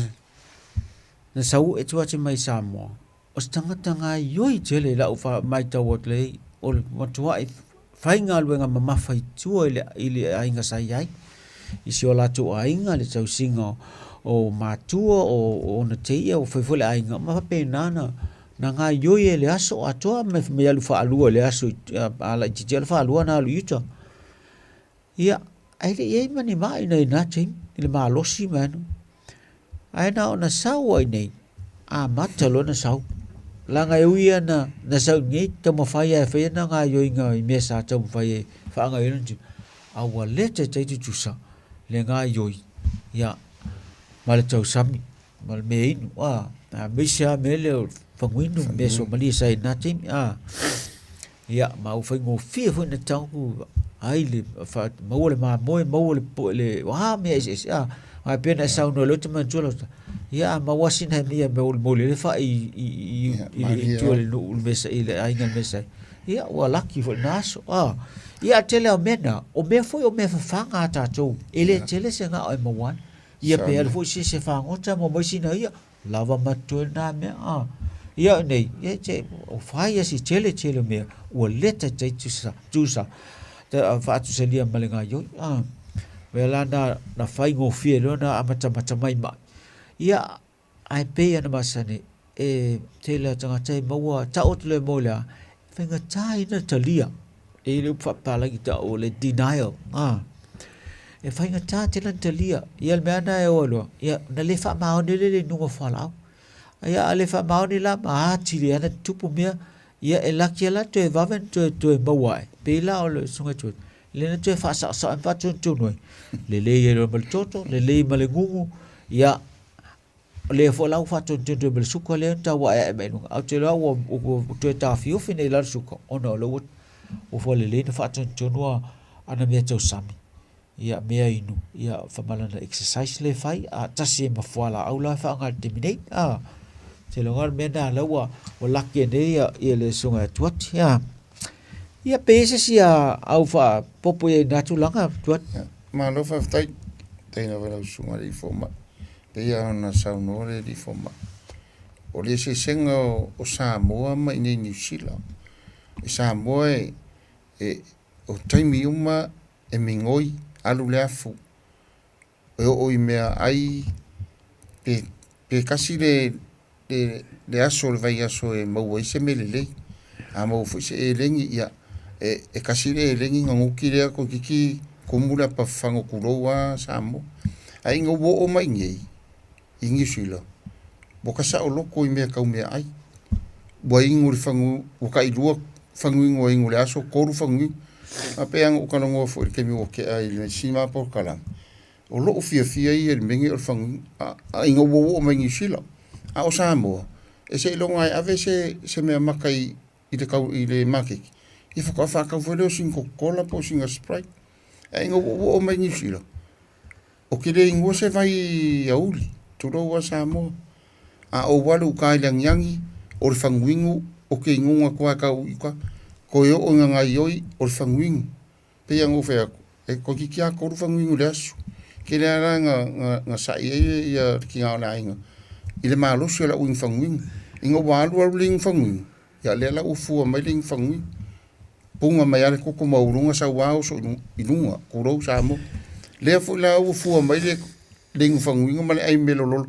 na sau e atu atu mai Samoa, o se tagata gaoioi tele i lau matau atu lelei, o le matuai faigaluega mamafa i tua i le aiga sa i ai, i si o latou aiga, le tausiga o matua, o ona teia, ua fai foi le aiga, ma faapena ona na gaoioi ai i le aso atoa, ma alu faalua i le aso, a laitiiti lava le faalua ona alu i uta. Ia, ae le i i ai ma ni mai i na taimi, i le malosi ma ano. Ae na ona sau lava i inei, amata loa ona sau. Leaga e ui lava na, na sau i nei, taumafai lava e fai ana gaoioiga i mea sa taumafai e faagaoioi lona tino, a ua le taitai tutusa le gaoioi, ia, ma le tausami ma le mea inu, a, aemaise lava mea lea o le faguinu ma mea suamalie sa i ai i lena taimi, a. Ia, ma ua faigofie foi ona tago ai le maua le mamoe, maua le po le o a mea eseese, a. Ae pei ona e saunoa o lea ou te manatua lau ia a maua lava sina mea molimoli ai le fai i tua i le nuu i le mea i le aiga i le mea sa i ai, ia ua laki foi i lena aso, a. Ia ae tele lava o mea na, o mea foi o mea fafaga a tatou, e le tele se gao e maua ai. Ia pe alu foi se isi e fagota ma aumai sina ia, lava ma totoe lena mea, a. Ia o nei, ia te, o fai a si tele tele o mea, ua le taitai tusa, tusa, faatusalia ma le gaioi, a. Mea la na, na faigofie loa na amatamata mai mai. Ia, ae pei ona masani, e tele a tagata e maua, tau atu loa e maua i le a, e faigata ia ona talia. E i ai le upu faapapalagi e tau o le denial, a. E faigata tele ona talia. Ia le mea lena e o ai loa, ia ona le faamaoni lea i le inuga o fualaau. Ia a le faamaoni la ma atili ai ona tutupu mea, ia e laki lava la toe vave ona toe, toe maua ae. Pei la o le susuga i lea na toe faasaosao ai ma faatonutonu ai, lelei ai loa ma le toto, lelei ma le gugu, ia, o lea foi la ua faatonutonu ai ma le suka lea na tau aeae mai luga. Ae ou te iloa ua, ua toe taofiofi nei i lalo suka, ona o lea ua, ua fualelei ona faatonutonu ana mea tausami, ia mea inu, ia faamalana exercise lea e fai, a tasi ai ma fualaau la e faaaoga i le taimi nei. A, te iloa o le mea lena lea ua, ua laki ai nei ia, ia le susuga ia Tuati. A, ia pe i ai se isi au faaopoopo i ai i lena tulaga Tuati? Ia, malo faafetai. Faafetai lava i lau susuga i le fomai. Pei lava ona saunoa le alii fomai, o le eseesega o Samoa ma i inei i Niu Sila. I Samoa e, e, o taimi uma e migoi, alu le afu, e oo i mea ai pe, pe kasi le, le, le aso o le vaiaso e maua ai se mea lelei. A maua foi se eleni, ia, e, e kasi le eleni ona nuki lea toeitiiti tumu le apa fafaga tulou lava Samoa. Ae ina ua oo mai i inei i Niu Sila, ua ta saoloto i mea tau meaai. Ua inu le fagu, ua tailua faguinu ua inu i le aso, tolu faguinu. Ae pei lava ona ou talanoa foi i le taimi ua tea i le isi ma polokalame, o lou fiafia ia i le mea lenei o le faguinu, a ina ua ou oo mai Niu Sila. A o Samoa, e seiloga lava e ave se, se meamata i, i le tau, i le maketi, ia faatoa faatau foi lea o sina Coca-Cola po o sina Sprite. Ae ina ua ou oo mai Niu Sila, ou te le inua se vai aoauli, tulou lava Samoa. A ou alu i uta i le agiagi, o le faguinu ou te inuina atu lava e tau i uta, toe oo ina gaoioi, o le faguinu. Pei lava ona ou fai atu, e toeitiiti lava tolu faguinu i le aso. E tele lava la na, na, na sai ai ia le tina o le aiga i le malosi o lau inu faguinu. Ina ua alu alu le inu faguinu, ia lea la ua fua mai le inu faguinu. Puna mai lava le toto maualuga sau lava oso i luga, tulou Samoa. Lea foi la ua fua mai le, le inu faguinu ma le ai melololo.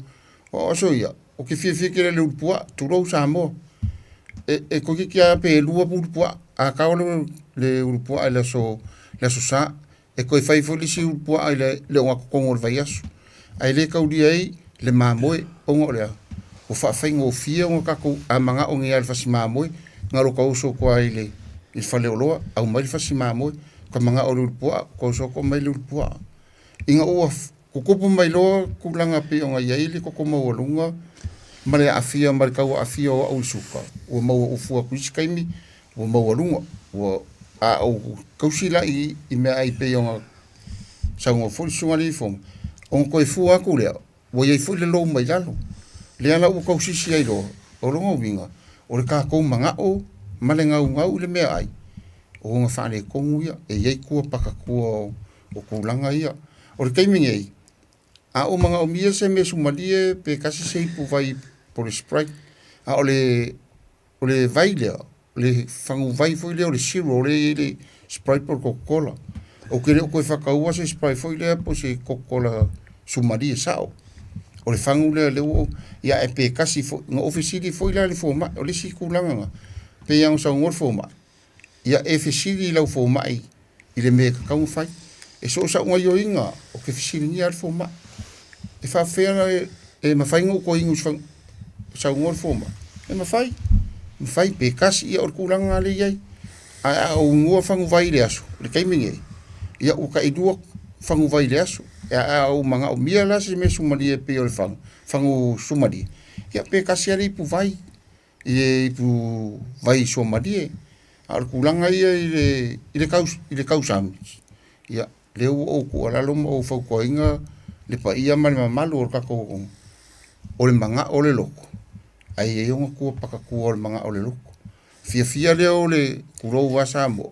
O aso ia, ou te fiafia tele i le ulu puaa, tulou Samoa. E, e toeitiiti lava pe lua ulu puaa, a tao le, le ulu puaa i le aso, le aso Sa, e toe fai foi le isi ulu puaa i le, le ogatotonu o le vaiaso. Ae le taulia ai le mamoe, ona o le a? Ua faafaigofie ona tatou, a manao nei lava i le fasi mamoe, na o lota oso atu lava i le, i le faleoloa, aumai le fasi mamoe. Ua ta manao i le ulu puaa, ua ta oso atu aumai le ulu puaa. Ina ua tutupu mai loa tulaga pei ona i ai le toto maualuga ma le aafia ma le tau aafia o au i suka, ua maua ufu atu i isi taimi, ua maualuga. Ua, a ou tausi la i, i meaai pei ona saunoa foi le Susuga i le Alii Fono, ona toe fua atu lea, ua i ai foi le lou mai lalo. Lea la ua tausisi ai loa, o lona uiga, o le tatou manao ma le naunau i le meaai, o ona faaletonu ia, e i ai tua pakatua o, o tulaga ia. O le taimi nei, a ou manaomia se mea sumalie pe tasi se ipu vai po o le Sprite, a o le, o le vai lea, o le faguvai foi lea o le zero lea e i ai le Sprite po o le Coca-Cola. Ou te le o toe faataua se Sprite foi lea po o se Coca-Cola sumalie sao. O le fagu lea lea ua ou, ia ae pe tasi foi. Na ou fesili foi la i le fomai, o le isi tulaga lena, pei lava ona saunoa le fomai, ia e fesili i lau fomai i le mea e tatau ona fai. E so o sau gaoioiga, ou te fesiligia lava le fomai. E faapefea e mafai ona ou toe inu i se fagu? Saunoa le fomai, e mafai. Mafai pe tasi, ia o le tulaga lea e i ai. Ae a ou inua faguvai i le aso, i le taimi lenei, ia ua tailua faguvai i le aso. A ou manaomia la se mea sumalie e pei o le fagu, fagu sumalie, ia pe tasi lava le ipuvai, i le ipuvai suamalie. A o le tulaga ia i le, i le, tau, i le tausami, ia, lea ua ou tuualalo ma ou fautuaina le paia ma le mamalu o le tatou atunuu, o le manao o le loto, ae i ai ona tua patatua o le manao o le loto. Fiafia lea o le, tulou lava Samoa,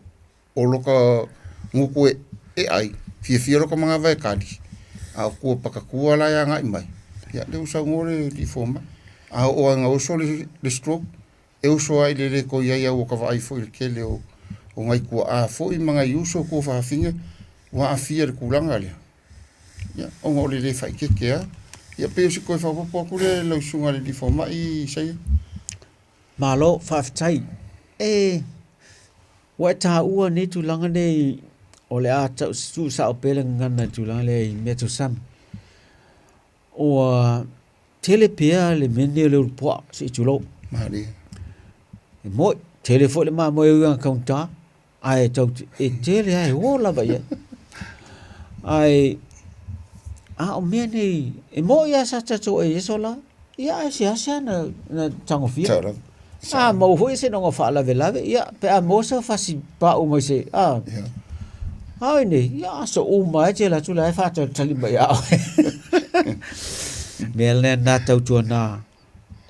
o lota gutu e ai, fiafia lota manava e kali, a o tua patatua la e agai mai, ia lea ua saunoa le alii fomai, a oo lava ina oso le stroke, e oso lava i le le toe i ai, aua ua ta vaai foi i le tele o nai tuaa foi ma nai uso tuafafine ua aafia i le tulaga lea, ia, ona o le le faaeteete lava. Ia pei o se toe faaopoopo atu lea i lau susuga i le alii fomai Isaia. Malo, faafetai. E, ua e taua nei tulaga nei o le a tau tuusao pea le gagana i le tulaga lea i mea tau sami. Ua tele pea le mea lenei o le ulupuaa, se i tulou. Malie. E moi, tele foi le mamoe e ui lava ina taugata, ae tau te, e tele lava e o lava i ai. Ae, a o mea nei, e moi lava sa tatou ai i aso la, ia ae seasea na, na tagofia. Sao lava. A maua foi se noga faalavelave, ia, pe a maua se fasi paʻu mai se, a, Ia. a oi nei, ia aso uma e te alu atu la e faatalitali mai ia oe. Mea lena tautuana,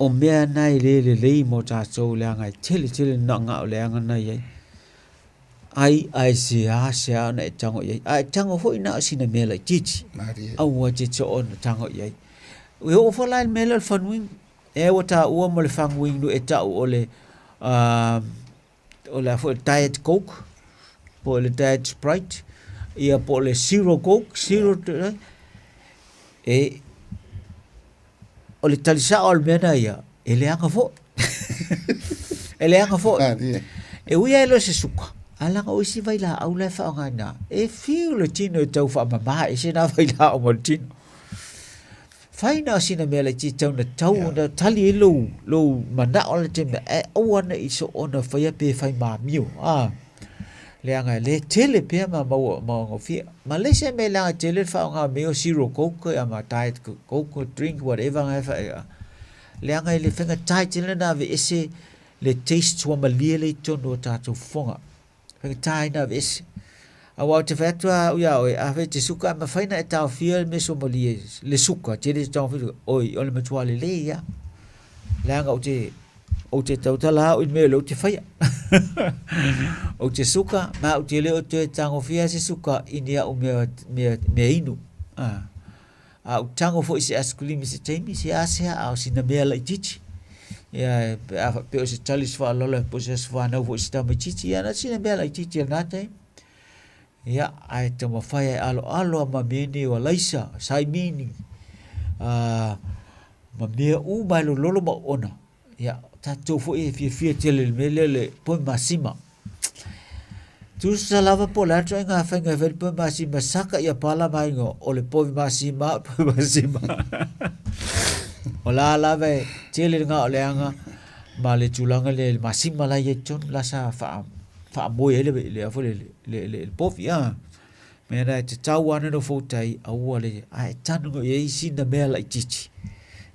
o mea na e le lelei mo tatou leaga e tele tele le naonao leaga na i ai. Ai ae seasea ona e tago i ai. A e tago foi na o sina mea laitiiti. Malie. Aua e te soo ona tago i ai. E oo foi la i le mea lea o le fanuinu. Ea ua taua mo le faguinu e tau o le o le a foi diet coke po o le diet sprite ia po o le zero coke zero e o le tali sao o le mea na ia e leaga foi e leaga foi e ui lava e le o se suka ae leaga o isi vailaau la e faaaogaina e fiu le tino e tau faamama ese na vailaau ma le tino. Fai na o sina mea laitiiti tau na tau ona tali ai lou, lou manao le taimi ae aua ne i soona faia pe fai mamio, a. Leaga e le tele pea ma maua ma gofie. Ma le isi mea leaga e tele le faaaoga o mea o zero coke ia ma diet coke drink whatever nga e faia. Leaga e le faigata tele ona aveese le taste suamalie lea i totonu o tatou fofoga. Faigata ai ona aveese. Aua ou te fai atu lava au ia oe, afai e te suka, e mafai ona e taofia le mea suamalie, le suka, e te le taofia, oi, o le matua lelei lava. Leaga ou te, ou te tautala au i le mea o lea ou te faia. Ou te suka, ma ou te le o toe tagofia se suka i ni au mea, mea, mea inu. Ah. A ou tago foi i se asekulimi i se taimi, seasea a o sina mea laitiiti. Ia, pe a faapea o se tali se faaaloalo po o se aso fanau foi i se tamaitiiti, ia na o sina mea laitiiti i lena taimi. Ia, ae taumafai e aloalo lava ma mea nei o alaisa, saimini, ma mea uma e lololo ma oona. Ia, o tatou foi e fiafia tele i le mea lea o le povi masima. Tusa lava po o le a le ituaiga faiga e fai ai le povi masima, saka ia pala ma igoa, o le povi masima, o le povi masima. O la lava e tele le gaoleaga ma le tulaga lea i le masima la e i ai i totonu, la sa faamoe ai le, foi le, le, le povi. Mea na e tatau lava ona nofo uta ai, aua le, ae tanu no i ai sina mea laitiiti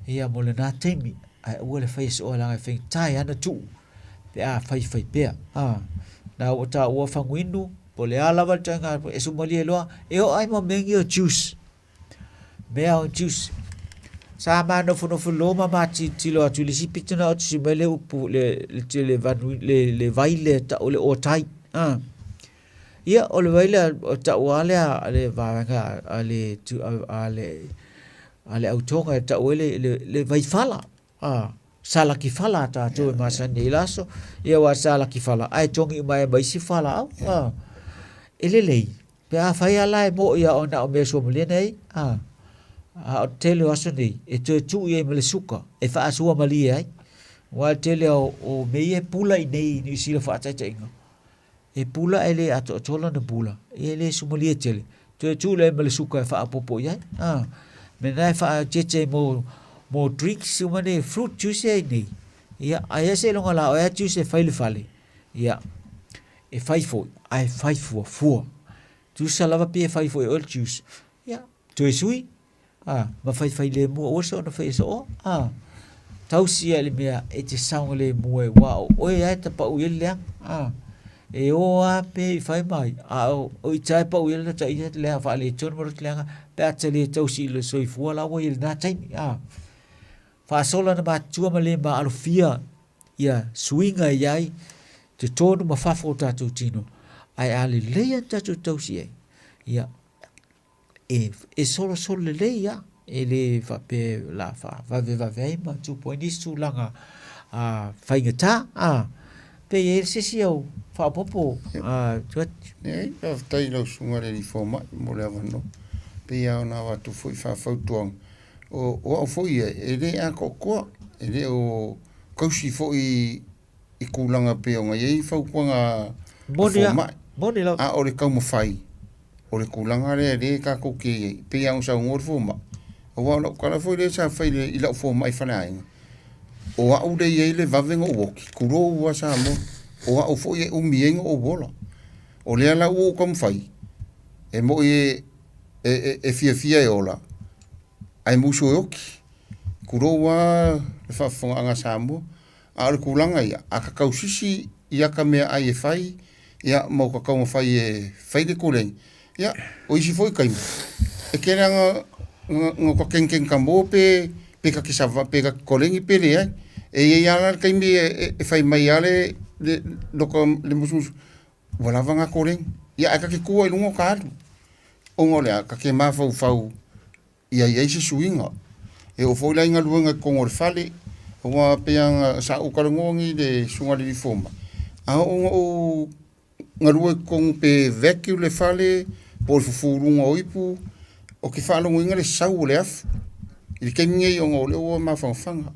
ia mo lena taimi, ae aua le faia soo leaga e faigata ai lava ona tuu pe a faifai pea. A, na ua taua faguinu, po o le a lava le ituaiga e sumalie loa, e oo ai ma mea nei o juice, mea o juice. Sa ma nofonofo loa ma ma tilotilo atu i le isi pito na otusi mai le upu, le, le, le, le, le vai lea e tau o le otai. A. Ia, o le vai lea, o tau lava lea a le vaega a le, a le, a le autoga e tau ai le, le, le vaifala, a, salaki fala a tatou e masani ai i la aso. Ia, aua salaki fala, ae togi uma ai ma isi falaau, a. E lelei, pe afai lava la e mo'i lava ona o mea suamalie nei, a, a o le tele o aso nei, e toe tuu i ai ma le suka e faasuamalie ai. Aua o le tele o, o mea ia e pula i inei i Niu Sila faataitaiga, E pula ae le atoatoa lana pula, ia e le sumalie tele. Toe tuu lea ma le suka e faaopoopo i ai. A, mea na e faaeteete ai mo, mo drinks uma nei, fruit juice ai nei. Ia, ae ia seiloga la o ea tiuse e fai le fale, ia, e fai foi, ae fai fuafua. Tusa lava pe fai foi e oe le tiuse, ia, toe sui, a, ma faifailemu aua se ona faia soo, a, tausi ia i le mea e te saogalemu ai, aua o oe lava e tapau i ai le leaga, a, e o lava pe i fai mai, a o ita e pau i ai le lota ia leaga faaletonu ma lota leaga pe a te le tausi i le soifua la ua i ai i lena taimi, a. Faasola na matutua ma le maalofia ia suiga e i ai totonu ma fafo o tatou tino, ae a lelei lava tatou tausi ai, ia, e, e solosolo lelei lava, e le faapea o le a faavavevave ai ma tupu ai nisi tulaga a, faigata, a, pe i ai se isi au faaopoopo a Tuati. Leai, faafetai i lau susuga i le alii fomai mo le avanoa. E pei lava ona avatu foi faafautuaga, o, o au foi ia, e le atoatoa, e le o tausi foi i tulaga pei ona i ai fautuaga a fomai. Moni lava. A o le taumafai, o le tulaga lea lea tatou te i ai, pei lava ona saunoa le fomai, aua o lau tala foi lea sa fai i lau fomai faleaiga, o au lea e i ai le vave ona ou oti, tulou lava Samoa, o au foi e umi ai ona ou ola. O lea la ua ou taumafai, e moi e fiafia e ola, ae musu e oti. Tulou lava le faafofogaaga a Samoa. A o le tulaga ia, a ta tausisi i ata meaai e fai, ia, ma ota taumafai e fai le koleni, ia, o isi foi taimi, e tele lava na ota kenekenetamo pe pe ta te sava, pe ta te koleni pe leai. E i ai lava la le taimi e fai mai lava le le lota le musumusu, ua lava na koleni. Ia ae ta te tu lava i luga o ta alu, ona o le a? Ta te mafaufau ia i ai se suiga. E oo foi la i galuega i totonu o le fale, aua pei lava ona sa ou talanoa nei i le susuga i le alii fomai, a oo ina ou galue i totonu pe vacuum le fale po o le fufuluga o ipu, ou te faalogoina le sau o le afu i le taimi nei ona o lea ua mafanafana.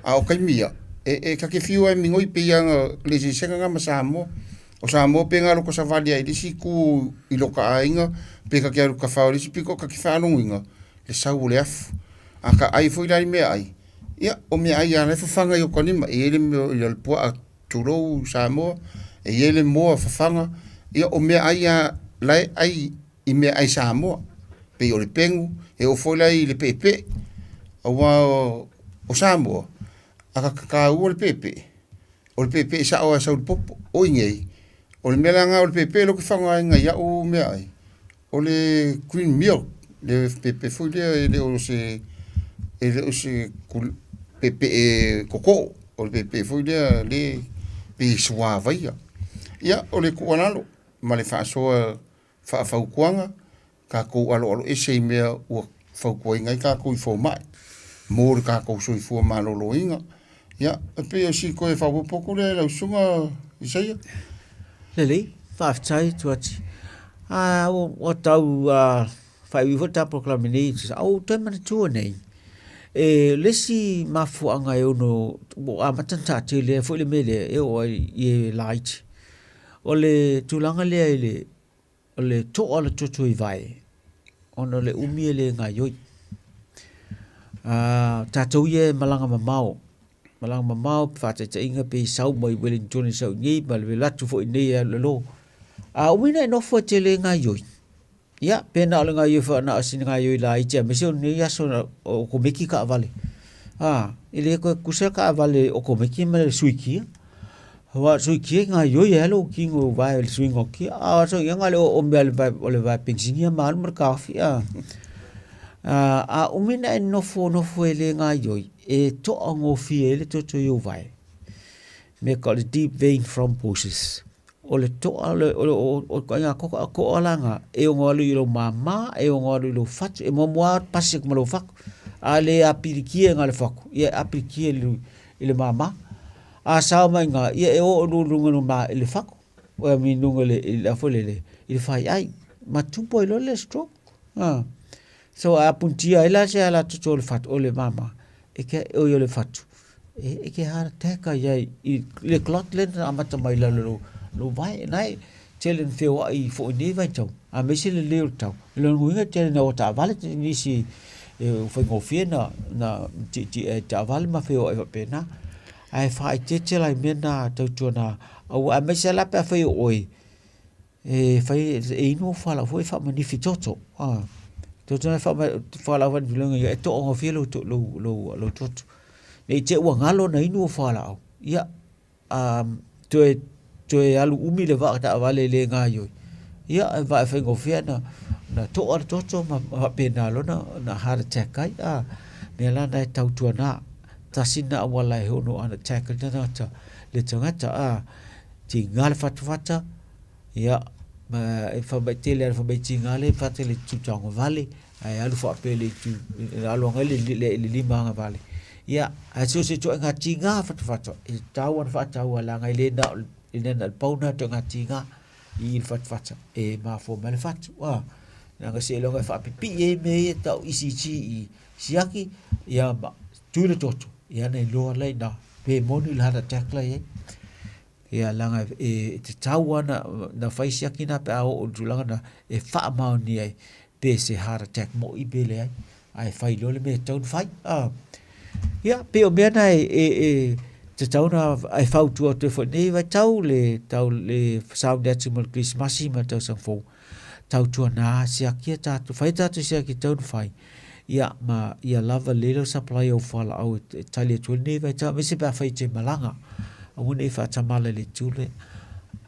A o taimi ia, e ta te fiu lava e migoi pei lava ona le eseesega lena ma Samoa. O Samoa pe na o lota savali lava i le isi itu i lota aiga pe ta te alu tafao i le isi pito, ta te faalogoina le sau o le afu. A ta ai foi la i meaai, ia o meaai lava o la e fafaga i ota lima. E i ai le mea o le puaa tulou Samoa, e i ai le moa fafaga, ia o meaai lava la e ai i meaai Samoa, pei o le pegu, e oo foi la i le peepee. Aua o Samoa, a ta taua le peepee, o le peepee sao lava e sau i le popo. O i inei, o le mea la lena o le peepee lea ou te faaaogaina i au meaai, o le green milk, le peepee foi lea e le o se, e le o se peepee totoo, o le peepee foi lea e pei e suavaia. Ia, o le tuualalo ma le faasoa faafautuaga, tatou aloaloese i mea ua fautuaina ai tatou i fomai mo le tatou soifua maloloina. Ia, e pei o si toe faaopoopo atu lea i lau susuga Isaia. Lelei, faafetai Tuati. Ah, ua tau faaiuiu foi le ta polokalame nei, a ua ou toe manatua nei, e le isi mafuaaga e ono ua amata ona taatele ai foi le mea lea e oo ai i e laiti, O le tulaga lea i le, o le toa o le toto i vae, ona o le umi e le gaioi. Tatou ia e malaga mamao, malaga mamao faataitaiga pe sau mai Wellington e sau i nei ma le alu atu foi i nei e alu i lalo. A umi ona e nofo e te le gaioi, Ia, pe na o le gaoioi foi na o sina gaoioi laiti aemaise o lenei aso o okomeki taavale. A, e le toe tutusa taavale okomeki ma le sui kia. Aua o le sui kia e gaoioi ai lava lou tino i vae o le suiga o kia. A o aso ia na o le oomi lava o le vae penisini ia ma alu ma le taofi. A, a umi ona e nofonofo e le gaoioi, e toagofie ai le toto i ou vae. Mea tau o le deep vein thrombosis. O le toa, o le ituaiga toa la lena, e ono alu i lou mama, e ono alu i lou fatu, e muamua lava pasi atu ma lou fatu. A le apilikia i ina i le fatu, ia e apilikia i le mama. A sao mai i ina, ia e oo i luga i le fatu, i luga i le a foi lele, i le faiai, ma tupu ai loa le stroke. So a punitia ai la se ala toto o le fatu, o le mama, e ke, oi o le fatu, e ke heart attack ai ai i le clot lea na amata mai lalo lou, lou vae. Na e tele na feoai foi nei vaitau, aemaise le lelei o le tau. I lona uiga e tele na o taavale nisi e faigofie na tietie ai i taavale ma feoai faapena. Ae faaeteete la i mea na tautuana aua aemaise lava la pe afai o oe e fai e inu fualaau foi e faamanifi toto. Tautuana e fualaau faamanifi e toagofie lou lou lou toto. Ne i te i ua galo ona inu ou fualaau, ia toe toe alu umi le vaa taavale e le gaoioi, ia e vaa e faigofie ona toa le toto ma faapena loa ona heart attack ai. O le mea la lena e tautuana, tasi lena auala e ono heart attack ai le tagata, le tagata a tiga le fatafata, ia ma e fai mai tele lava fai mai e tiga le fata i le itu tauagavale, ae alu faapea i le itu, alu agai i le lima agavale. Ia, ae so o se ituaiga tiga fatafata, e tatau ona faataua leaga e le na o le pau lena o ituaiga tiga i i le fatafata e mafua mai le fatu. Leaga seiloga e faapipii ai mea ia e tau ECG i siaki, ia ma tui le toto, ia ona iloa lea i ina pe moni le heart attack la e i ai. Ia leaga e tatau lava ona fai siaki na pe a oo i le tulaga lena e faamaonia ai pe se heart attack moi pe leai, ae fai loa le mea e tatau ona fai. Ia, pei o mea na e tatau ona e fautua atu ai foi i lenei vaitau le tau le sauni atu ma le Kerisimasi ma le tausaga fou, tautuana siaki a tatou, fai a tatou siaki e tatau ona fai, ia ma ia lava lelei lau supply o fualaau e tali atu ai lenei vaitau aemaise pe afai e te malaga. Aua ne i faatamala i le itu lea.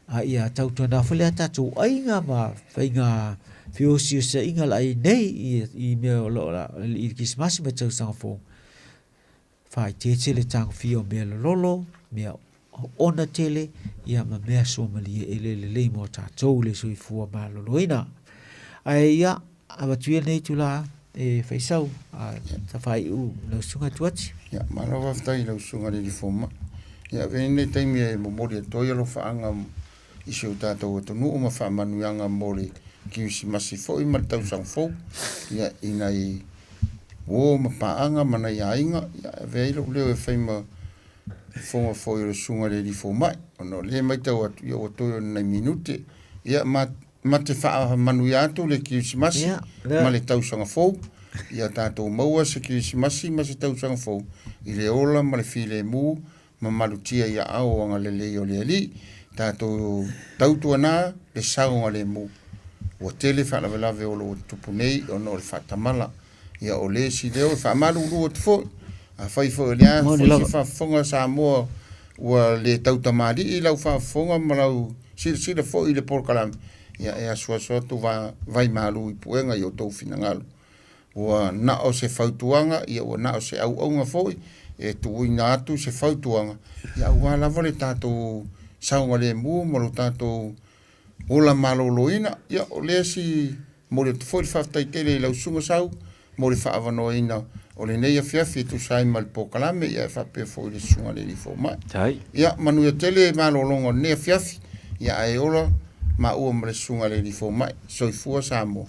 A ia tautuana foi lea tatou aiga ma faiga feosiosiaiga o le a i ai nei i mea o lo o i le Kerisimasi ma le tausaga fou. Faaeteete le tagofia o mea lololo, mea oona tele, ia ma mea suamalie e le lelei mo tatou le soifua maloloina. Ae ia, avatu ia lenei itula e fai sau faaiu lau susuga Tuati. Ia, malo faafetai i lau susuga i le alii fomai. Ia, avea lenei taimi e momoli atu ai alofaaga i si o tatou atunuu ma faamanuiaga mo le Kerisimasi foi ma le tausaga fou, ia, i nai uo ma paaga ma nai aiga, ia, e avea ai lou leo e fai ma fofoga foi o le susuga i le alii fomai, ona o lea e matau atu, ia, ua toe o ni nai minute, ia, ma, ma te faamanuia atu le Kerisimasi ma le tausaga fou, ia tatou maua se Kerisimasi ma se tausaga fou i le ola ma le filemu ma malutia i aao agalelei o le Alii, tatou tautuana le saogalemu. Ua tele faalavelave o lo o tutupu nei ona o le faatamala. Ia o le isi leo e faamalulu atu foi, afai foi o le a foi se faafofoga a Samoa ua le tautamalii lau faafofoga ma lau silasila foi i le polokalame, ia e asuasu atu vai malu i puega i o outou finagalo. Ua na o se fautuaga, ia ua na o se auauga foi e tuuina atu se fautuaga, ia aua lava le tatou saogalemu ma lo tatou ola maloloina. Ia o lea si momoli atu foi le faafetai tele i lau Susuga Sau mo le faaavanoaina o lenei afiafi e tusa ai ma le polokalame, ia e faapea foi i le Susuga i le Alii Fomai. Ia manuia tele malologa o lenei afiafi, ia ae ola maua ma le Susuga i le Alii Fomai. Soifua Samoa.